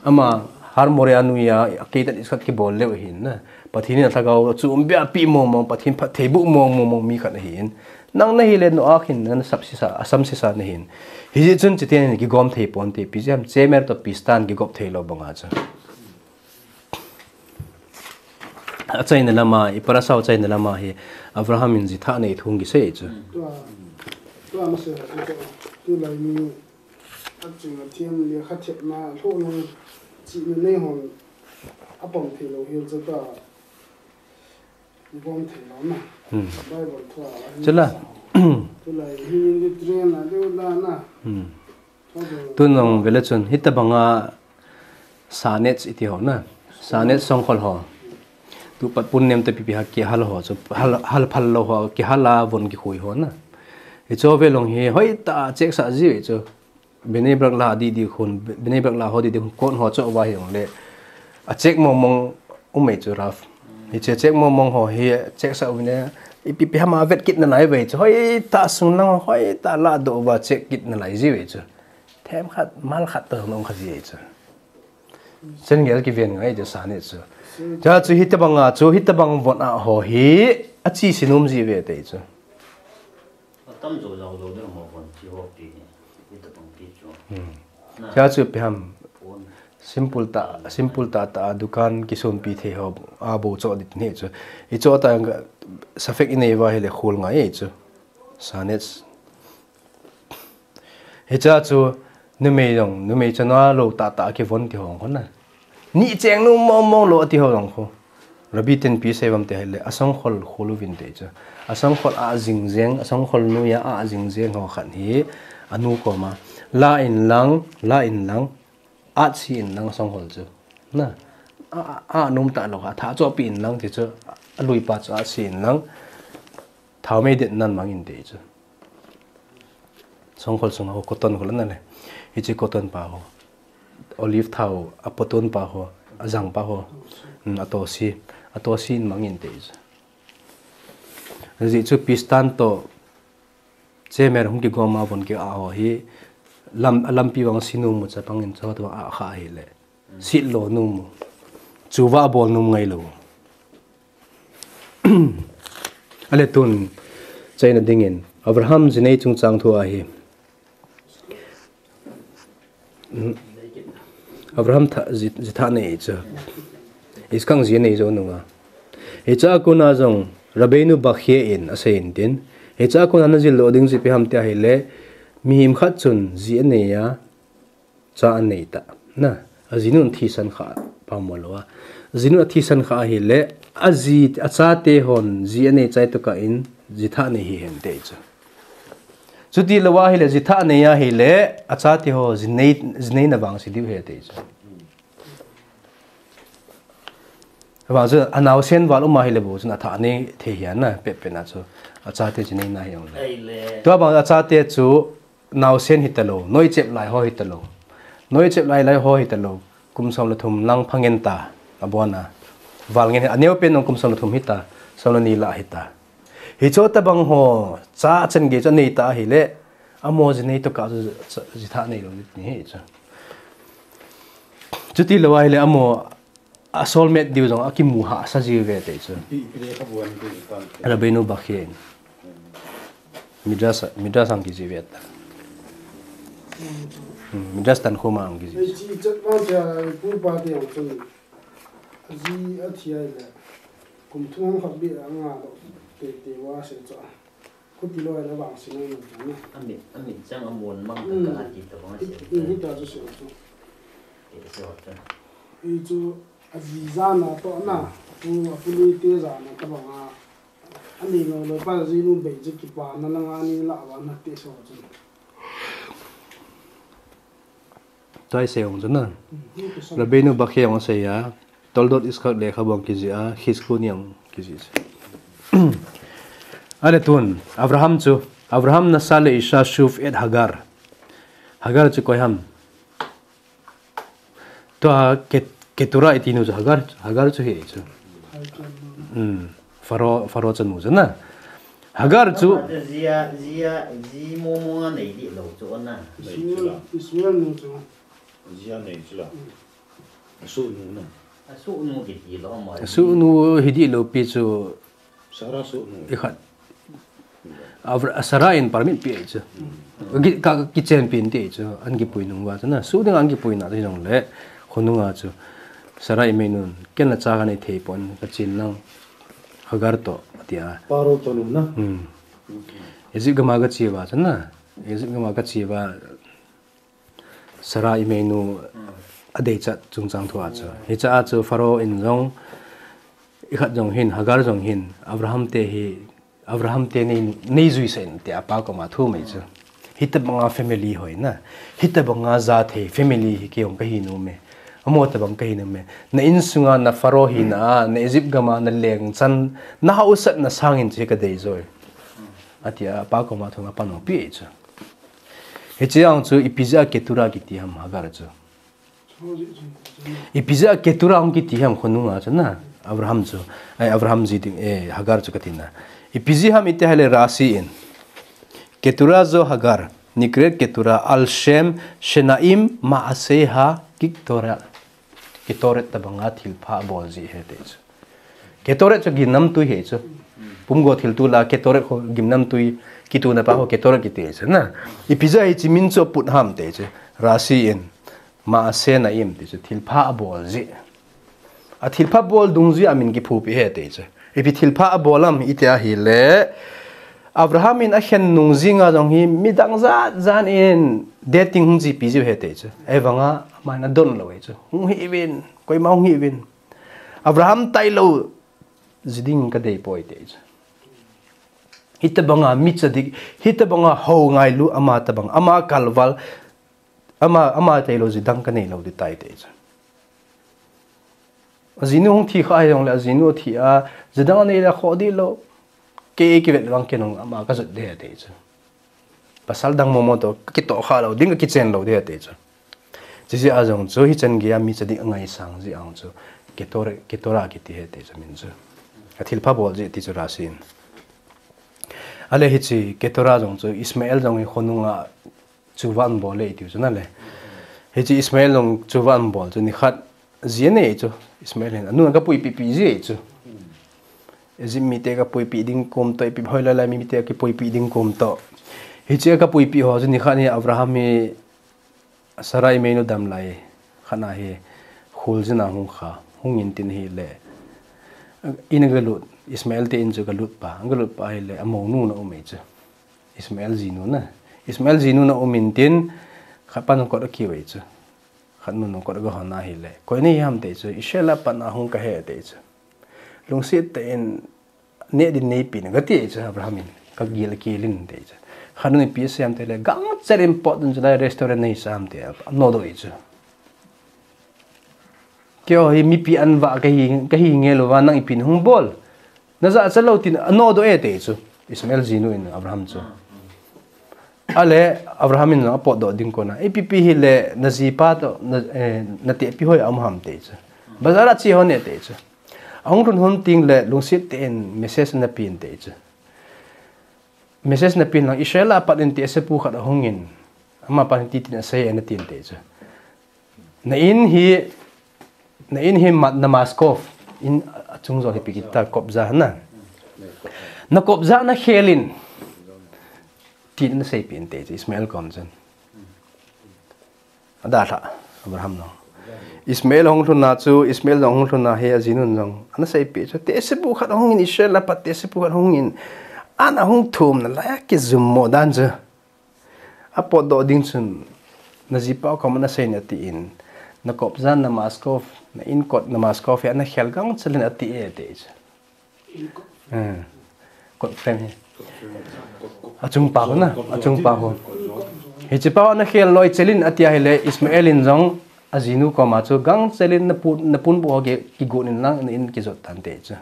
Ama Har Moriah noiya, akeitan Yitzhak kibol leu ahin na. Pathen in alhagao chu um bia pi mongmong, Pathen phatthei boh mongmong, mong mi khat ahin. Nang nahile Noah hin, nana sapsetsa, asamsetsa nahin. Hijeh chun chuteng in kigom thei ponte, ipi jeh ham Chemer to Pistan kigop thei lou banga chu. Achaina lama, i parasha u achaina lama hi, Abraham in jithah nei thu hung kisei chu. Tua, tua masa, tua, tulai mi, aching athem lekha thepna, lhohna, chihna nei hon, apang thei lou hel chu ta, ibom thei lou na. Hmm. Bible thua, Chula. Tulai hi, ni train a, deu la na. Hmm. Tun jong vele chun, hitabanga Shanetz iti ho na. Shanetz songkhol ho. Tupat pun nem te pipi ha kihal ho chu, hal, hal phal lou ho, kihal a von kikhui ho na. Hiche ho vele jong hi, hoitah a check sah ji ve chu. Bnei Brak la didi khun, Bnei Brak la ho didi khun, kon ho chu va hi jong le. A check mongmong um e chu Rav. Hiche check mongmong ho hi check sah uvin e, ipi pi hama vet kit nalai ve chu. Hoitah sung lang, hoitah ladoh uva check kit nalai ji ve chu. Themkhat, mal khat toh nung kha ji e chu. Chen gel kiven ngai chu Shanetz chu. Chua chu hitabanga chu, hitabang von a ho hi, achi sinom ji ve te chu. Atam jo jao jo ding mo kon chi ho pi ni. Ni ta pang pi chu. Hmm. Na. Cha chu ipi ham. Pon. Simple ta, simple ta ta dukan kisonpi thei ho a bo cho dit ni chu. I cho ta safek i nei va hile khol ngai chu. Shanetz. Hicha chu numei jong, numei chana lou ta ta kivon ti ho kon na. Ni cheng nu mong mong lou ati ho jong khu. Rabbi ten pi sei vam te hile, asongkhol khol uvin te chu. Asongkhol a jing jeng, asongkhol noiya a jing jeng ho khat hi, anu koma. La in lang, la in lang, at si in lang asongkhol chu. Na, a, a, a nom ta lou ha, tha chopi in lang ti chu, alui pa chu at si in lang, thao mei det nan mang in te chu. Songkhol sunga ho cotton khol ana le. Hiche cotton pa ho. Olive thao, a potun pa ho, a jang pa ho. Hmm, atosi, atosi in mang in te. Ajeh chu Pistan to Chemer hung kigom a von ki a ho hi lam, a lampi vang sinom mu chapang in chot vang a kha hile. Sit lou nom u. Chuva bol nom ngai lou. Ale tun, chaina dingin, Abraham jinei chungchang thu ahi. Abraham tha, ji, jithah nei chu. Yitzhak ji nei jou nunga. Hicha kona jong, Rabbeinu Bachya in asei in tin. Hicha kona najil lou ding ji ipi ham ti ahile, mihem khat chun ji anei a, cha anei ta. Na, ajinun thisan kha pa mo lou a. Ajinun athisan kha ahile, Aji, achate hon ji anei chai tokah in, ji thah nei hihen ti chu. Chuti lou ahile, ji thah nei ahile, achate ho ji nei, ji neina vangse diu ahi ti chu. Avang chu anaosen val um ahile bou chun athah nei thei ahi na, pet pet na chu. Achate ji neina hi jong le. Tua bang achate chu naosen hitalou, noichep lai ho hitalou. Noichep lai lai ho hitalou. Kum som le thum lang phangen ta, abona. Val ngen hi, aneo pen jong kum som le thum hita, som le ni lah hita. Hiche tobang ho, cha chan gei chu anei ta ahile, amaho ji nei tokah chu, ji thah neilou ni hi chu. Chuti lou ahile amaho, a soulmate diu jong akimu hahsa jiuve ti chu. Rabbeinu Bachya in. Midrash, Midrash a kijih uve ta. Hmm, Midrash Tanhuma a kijih. Ei, chi chat vang cha, pu pa te jong chun. Aji athi ahile. Kum thum khat beh anga lou. Te te va se cha. Khuti lou ahile vangse nei na. Amit, amit chang amon mang ka ati ta vang se. Hita chu se chu. Te se chu. Ei chu aji jana toh na. Pu, apu lui te jana tobang a. Ani no lo pa ji nu bei ji kipana na nga ni la va na te so chu. Tua hi sei jong chu na. Rabbeinu Bachya jong asei a, Toldot Yitzchak lekhabu a kijih a, Chizkuni a kijih. Ale tun, Avraham chu, Avraham nasa leisha shuv et Hagar. Hagar chu koi ham? Tua Ket-, Ketura iti nu chu Hagar, Hagar chu hi chu. Hmm. Pharaoh, Pharaoh chanu chu na. Hagar chu. Jia, jia, ji momo a nei di lou chu na. Ishmael, Ishmael nu chu. Jia nei chu la. Asoh nu na. Asoh nu kiti lou ma. Asoh nu hi di lou pi chu. Sarah soh nu. Ikhat. Avra-, Sarah in permit pe chu. Ki, ka, kichenpi in ti chu. An kipui nung uva chu na. Soh ding an kipui na ti jong le. Khonung a chu. Sarah imainun. Ken la cha kanei thei pon kachen lang. Hagar toh, ati a. Pharaoh toh nu na. Hmm. Egypt gam a kache uva chu na. Egypt gam a kache uva. Sarah imainu adeichat chungchang thu a chu. Hiche a chu Pharaoh in jong, ikhat jong hin, Hagar jong hin, Avraham te hi, Avraham te nei, nei juisah in tia apa koma thum ahi chu. Hitobanga family hoi na. Hitobanga jathei family hi kei jong kahi nom e. Amaho tobang kahi nom e. Na insunga na Pharaoh hina a, na Egypt gam a na leng chan, na hausatna sangin chu kadei joi. Atia apa koma thum apan opi ahi chu. Hiche a chu ipi jeh a Ketura kiti ham Hagar chu. Ipi jeh a Ketura hung kiti ham khonung a chu na, Avraham chu. Ai, Avraham ji ding, eh, Hagar chu kati na. Ipi jeh ham iti ahile Rashi in. Ketura zo Hagar, nikret Ketura al shem shenaim maaseh ha ketoret. Ketoret tobanga thilpha abol jeh ahi ti chu. Ketoret chu gimnamtui ahi chu. Pumgo thil tu la Ketoret ho gimnamtui, kituna pa ho Ketoret kiti ahi chu na. Ipi jeh a hiche min chu aput ham ti chu. Rashi in maaseh naim ti chu thilpha abol jeh. Athilpha bol dungjui a min kiphupi ahi ti chu. Ipi thilpha abol ham iti ahile Avraham in akhen nung jing a jong hi midang jat jat in dating hung jipi jiu ahi ti chu. Ahivanga aman adon lou ahi chu. Hung hih uvin, koima hung hih uvin. Avraham tailou ji ding kadei poi ti chu. Hitobanga micha dik, hitobanga hou ngailu ama tobang, ama kalval, ama, ama tailou ji dang kanei lou ding tai ti chu. Ajinu hung thi kha hijongle, ajinu thi a, ji dang anei le akhoh dih lou. Kei kivet vang kei nung ama kajot ding ti chu. Pasal dang momo toh, kitoh kha lou ding, kichen lou ding ti chu. Chuche a jong chu, hichan gei a micha dik angaisang jeh a jong chu, Ketora, Ketora kiti ahi ti chu min chu. Athilpha bol jeh ti chu Rashi in. Ale hiche, Ketora jong chu, Ishmael jong hi khonung a chuva abol le iti chu na le. Hiche Ishmael jong chuva abol chu, nikhat, Ji anei chu, Ishmael hin, anu kapuipi pi ji chu. Egypt mite kapuipi ding kom toh, ipi hoilai lai mite kapuipi ding kom toh. Hiche kapuipi ho chu nikhat hi Abraham hi Sarai imainu dam lai, khat na hi, khul jin a hung kha, hung in tin ahile. In a galut, Ishmael te in chu galut pa, galut pa ahile, amonu na um e chu. Ishmael jinu na. Ishmael jinu na um in tin, khat pa nung kot a kiu e chu. Khat nu nung kot a ga hon ahile. Koi nahi ham ti chu, Israel a pat na hung kahi ti chu. lungset tah in neh din neipen kati chu Abraham in, kagil kelin ti chu. Khat nun ipi asei em tile, gangchel in pot dun chu lai restaurant nei sam ti, anodoh e chu. Keiho hi mipi anvah kahi, kahi ngel uva nang ipi nahung bol. Najah chalou tin anodoh e ti chu. Ishmael jinu in Abraham chu. Ale Abraham in jong apotdoh ding kona, ipi pi hile najipa toh, na, eh, natehpi hoi a um ham ti chu. Bazar a che hon e ti chu. Ahung lhun hon tengle lungset tah in message ana pen ti chu. Message ana pen lang, Israel a pat in tehsepu khat ahung in, amapan hiti tin asei e ana tin ti chu. Na in hi, na in hi ma-, na maskov, in achung jol hi ipi kiti ta, kobza na. Na kobza nakhel in, tin ana seipeh in ti chu, Ishmael kom chun. Adalhah, Abraham jong. Ishmael ahung lhun a chu, Ishmael jong ahung lhun a hi ajinun jong ana seipeh chu, tehsepu khat ahung in, Israel a pat tehsepu khat ahung in, ana hung thum nalai a kijum mo dan chu. Apotdoh ding chun, najipa kom ana sei in ati in, na kobza na maskov, na in kot na maskov hi ana khel gangchel in ati e ti chu. Hmm. Kot frame hi. Achung pa ho na, achung pa ho. Hiche pa ho ana khel loi chel in ati ahile, Ishmael in jong ajinu koma chu gangchel in na pu, na pun bu ho ki, kigon in lang, na in kijot tan ti chu.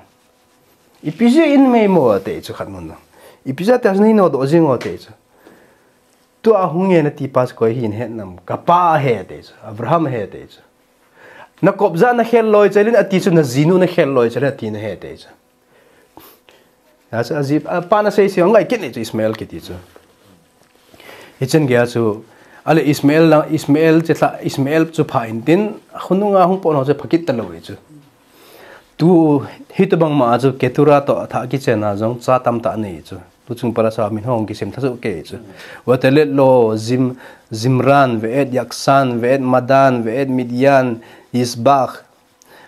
Ipi jeh in mei mo ti chu khat nun jong. Ipi jeh a ti chu nei nodoh jing o ti chu. Tua hung e nati pa chu koi ahi nahet nam, kapa ahi ti chu, Abraham ahi ti chu. Na kobza nakhel loi chel in ati chu, najinu nakhel loi chel in ati nahi ti chu. Achu aji, apa nasei se angai kit ni chu Ishmael kiti chu. Hichan gei a chu, ale Ishmael la, Ishmael che lha, Ishmael chu pha in tin, khonung a hung pon ho chu pha kit talou e chu. Tu, hitobang ma a chu Ketura toh athah kichen a jong cha tamtah anei chu. Tuchung para sa min hung kisem tha chu kei chu. Vatelet lo, Zim, Zimran, ve'et Yaksan, ve'et Madan, ve'et Midian, Yisbak,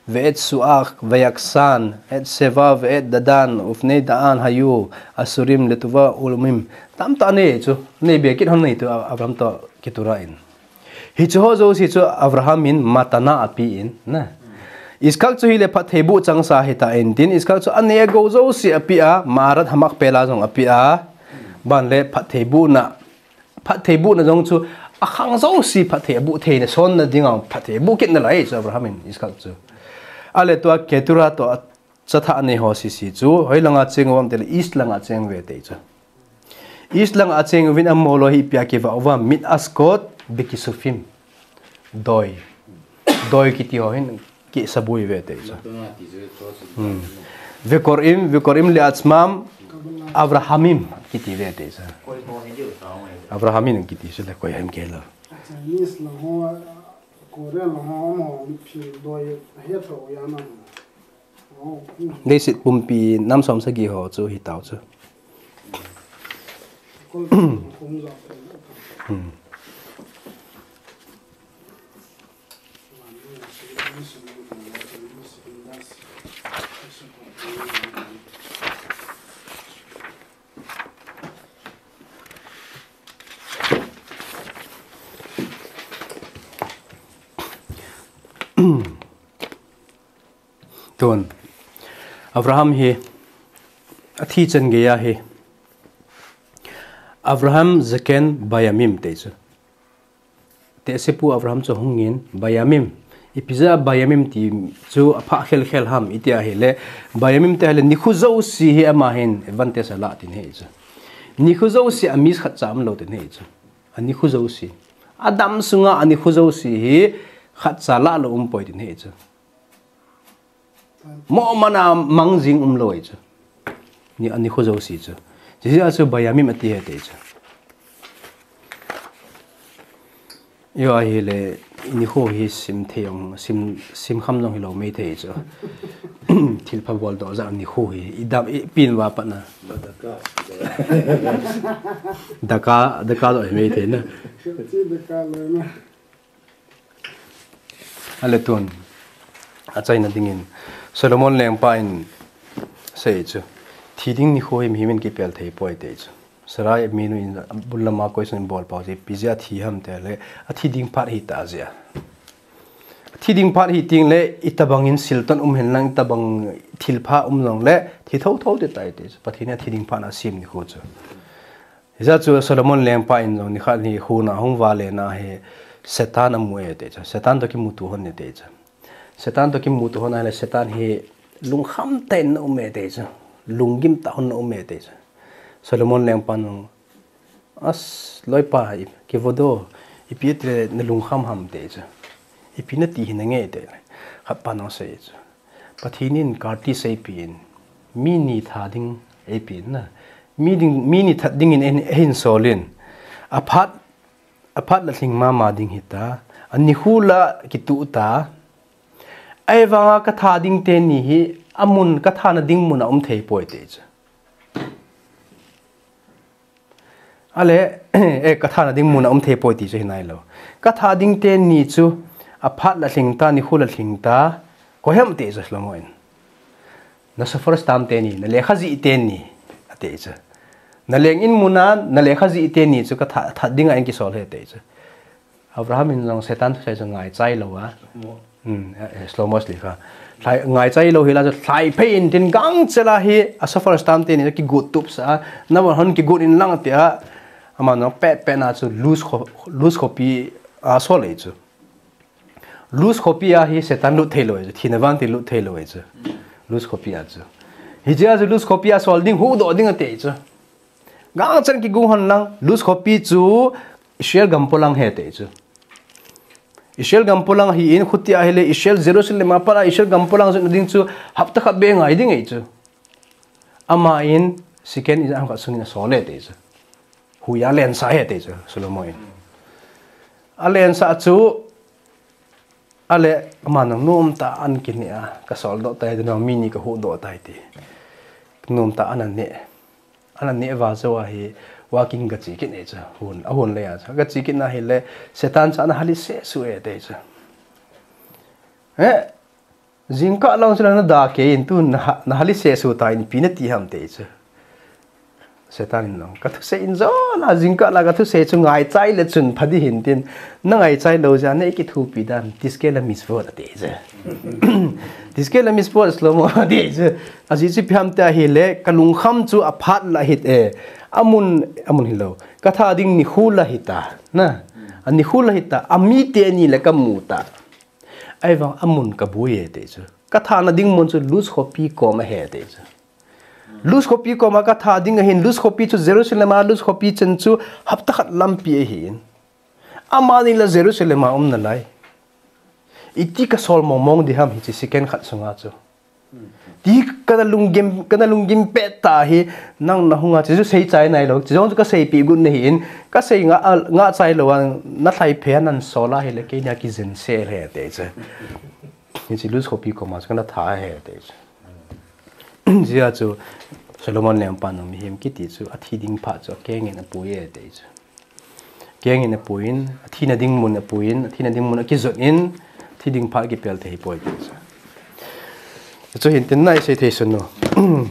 ve'et Suak, ve'et Yaksan, et Seva, ve'et Dadan, Ufnei Daan, Hayu, Asurim, Letuva, Ulumim. Tamtah anei chu. Nei be kit hon nei tu Abraham toh Ketura in. Hichu ho jouse chu Abraham in matana ape in, na. Iskak chu hile phattheibuh changsa hita in tin, Iskak chu aneh agou jouse ape a, Maarat Hamakpela jong ape a, ban le phattheibuhna, phattheibuhna jong chu akhang jouse phatthei abuh theina sonna dinga phatthei abuh kit nalai chu Abraham in Iskak chu. Ale tua Ketura toh a Chathah anei ho sese chu, hoilanga cheng uvam tile, east langa cheng uve ti chu. East langa cheng uvin amol ho hi ipi a kivah uvam, Mit Askot, Bekisufim. Doi. Doi kiti ho hin kisabui uve ti chu. Hmm. Vekorim, Vekorim le Atzmam, Abrahamim kiti uve ti chu. Abrahamim kiti chu le koi ham kei lo. Chinese lang ho, Korean lang ho, amaho phil doi, he tho ya na. Leiset pumpi nam som sagi ho chu hitao chu. Hmm. Tun, Abraham hi, athi chan geiya hi, Abraham Zeken Bayamim ti chu. Tehsepu Abraham chu hungin, Bayamim. Ipi jeh a Bayamim ti chu aphah khelkhel ham, iti ahile, Bayamim ti ahile, nikho jouse hi ama hin advantage ala tin ahi chu. Nikho jouse a miss khatcha umlou tin ahi chu. Anikho jouse. Adam sunga anikho jouse hi khatcha lah lou umpoi tin ahi chu. Mo mana mang jing umlou ahi chu. Ni, anikho jouse chu. Hiche jeh a chu Bayamim ati ahi ti chu. Io ahile, nikho hi sim thei jong, sim, sim kham jong hilou maithei chu. Thilpha boldoh jeh a nikho hi, idam, ipin uva pat na. Daka, daka joh hi maithei na. Ale tun, achaina dingin, Solomon lengpa in asei chu, thi ding nikho hi mihem in kipel thei poi ti chu. Sarai minu in bul lama question bol pau chu, ipi jeh a thi ham tile, athi ding phat hita jeh a. Thi ding phat hi teng le, itobang in silton um hen lang, itobang thilpha um jong le, thi thotho ding tai ti chu. Pathen in athi ding phat asem nikho chu. Hijeh chun Solomon lengpa in jong nikhat hi hon a hung vale na hi Satan amu e ti chu. Satan toh kimuto hon e ti chu. Satan toh kimuto hon ahile Satan hi lungkham tah in ana um e ti chu. Lunggim tah in ana um e ti chu. Solomon lengpan jong, "As, loipa, i, kivodoh, ipi tile na lungkham ham?" ti chu. "Ipi nati hinange?" ti le. Khatpan jong asei chu. "Pathen in karti seipeh in, mi ni that ding eipeh in na. Mi ding, mi ni that ding in eihin, eihin sol in. Aphat, aphat la lhing mama ding hita. Anikho la kituh ta. Ahivanga katha ding teni hi, amun kathana ding mun a um thei poi," ti chu. Ale, eh, kathana ding mun a um thei poi ti chu hi nailou. "Katha ding teni chu, aphat la lhing ta, nikho la lhing ta, koi ham?" ti chu Solomon in. "Na sopher stamp teni, na lekha jih teni," ati chu. "Na leng in mun a, na lekha jih teni chu katha, that ding a eikisol e," ti chu. Abraham in jong Satan thusei chu ngaichai lou a. Hmm, eh, eh, Solomon lekha. Lhai, ngaichai lou hi la chu lhai phei in tin gangchel a hi, a sopher stamp teni chu kigot tup sah a. "Nabon hon kigot in lang," tia. Aman jong pet pet na chu loose kho-, loose copy asol e chu. Loose copy a hi Satan lut thei lou e chu. Thina vang ti lut thei lou e chu. Loose copy a chu. Hijeh a chu loose copy asol ding, huhdoh ding ati chu. Gangchel kigot hon lang, loose copy chu Israel gam polang ahi ti chu. Israel gam polang ahin, khuti ahile Israel Jerusalem a pat a Israel gam polang jotna ding chu hapta khat beh ngai ding ahi chu. Aman second in jam khat sungin asol e ti chu. Huiya alensah e ti chu, Solomon in. Alensah chu, ale, aman jong nomtah a ana kineh a, "Kasol doh tai, tuni mi ni kahuhdoh tai," ti. Nomtah a ana neh. Ana neh val jou a hi, walking kache kit e chu. Hon, ahon lei a chu. Kache kit na hile, Satan chu ana hali seh suh e ti chu. "Eh, jingkah lang chu nana da kei in, tu naha-, nahali seh suh ta in, ipi nati ham?" ti chu. Satan in jong, "Kathusei in jong la, jingkah la kathusei chu ngaichai le chun pha ding ahin tin, nangaichai lou jeh a neikithopi dan, תזכה למצוות," ati chu. "תזכה למצוות, Solomon," ati chu. Ajeh chu ipi ham tia hile, kalungkham chu aphat la hita e. Amun, amun hilou. Katha ding nikho la hita. Na. Anikho la hita. Ami teni le kamu ta. Ahivang amun kaboi e ti chu. Kathana ding mun chu loose copy koma ahi ti chu. Loose copy koma katha ding ahin, loose copy chu Jerusalem a, loose copy chen chu hapta khat lampi ahin. Amani la Jerusalem a um nalai. Iti kasol mong mong ding ham hiche second khat sunga chu. Ti kana lunggim, kana lunggim pet tah hi, nang nahung a, chu chu seichai nailou, chu jong chu kaseipeh got nahin, kasei nga, ngah chai lou a, nalhai phei a nasol a hile, keini a kijen sel ahi ti chu. Hiche loose copy koma chu kana tha ahi ti chu. Hijeh a chu Solomon lengpan jong mihem kiti chu athi ding phat chu akeng in apui e ti chu. Keng in apui in, athina ding mun apui in, athina ding mun akijot in, athi ding phat kipel thei poi ti chu. Chu hin tin na isei thei sun u.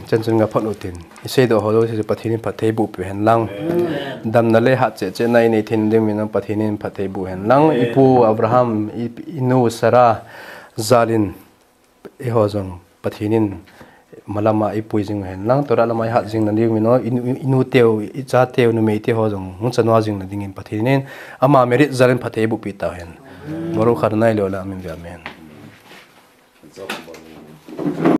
Chan chun nga phat u tin. Isei doh ho jouse chu Pathen in phatthei boh peh hen lang. Damna le hatcheh cheh na inei theina ding mun a Pathen in phatthei boh hen lang. Ipu Abraham, i, inu Sarah, jal in Eiho jong Pathen in malam a eipui jing u hen lang, Torah lam a eihat jing na ding u, inu, inu teu, icha teu, numei teu ho jong hung chanua jing na ding in Pathen in ama merit jal in phatthei eiboh peh tau hen. Baruch Adonai le'olam amen ve'amen.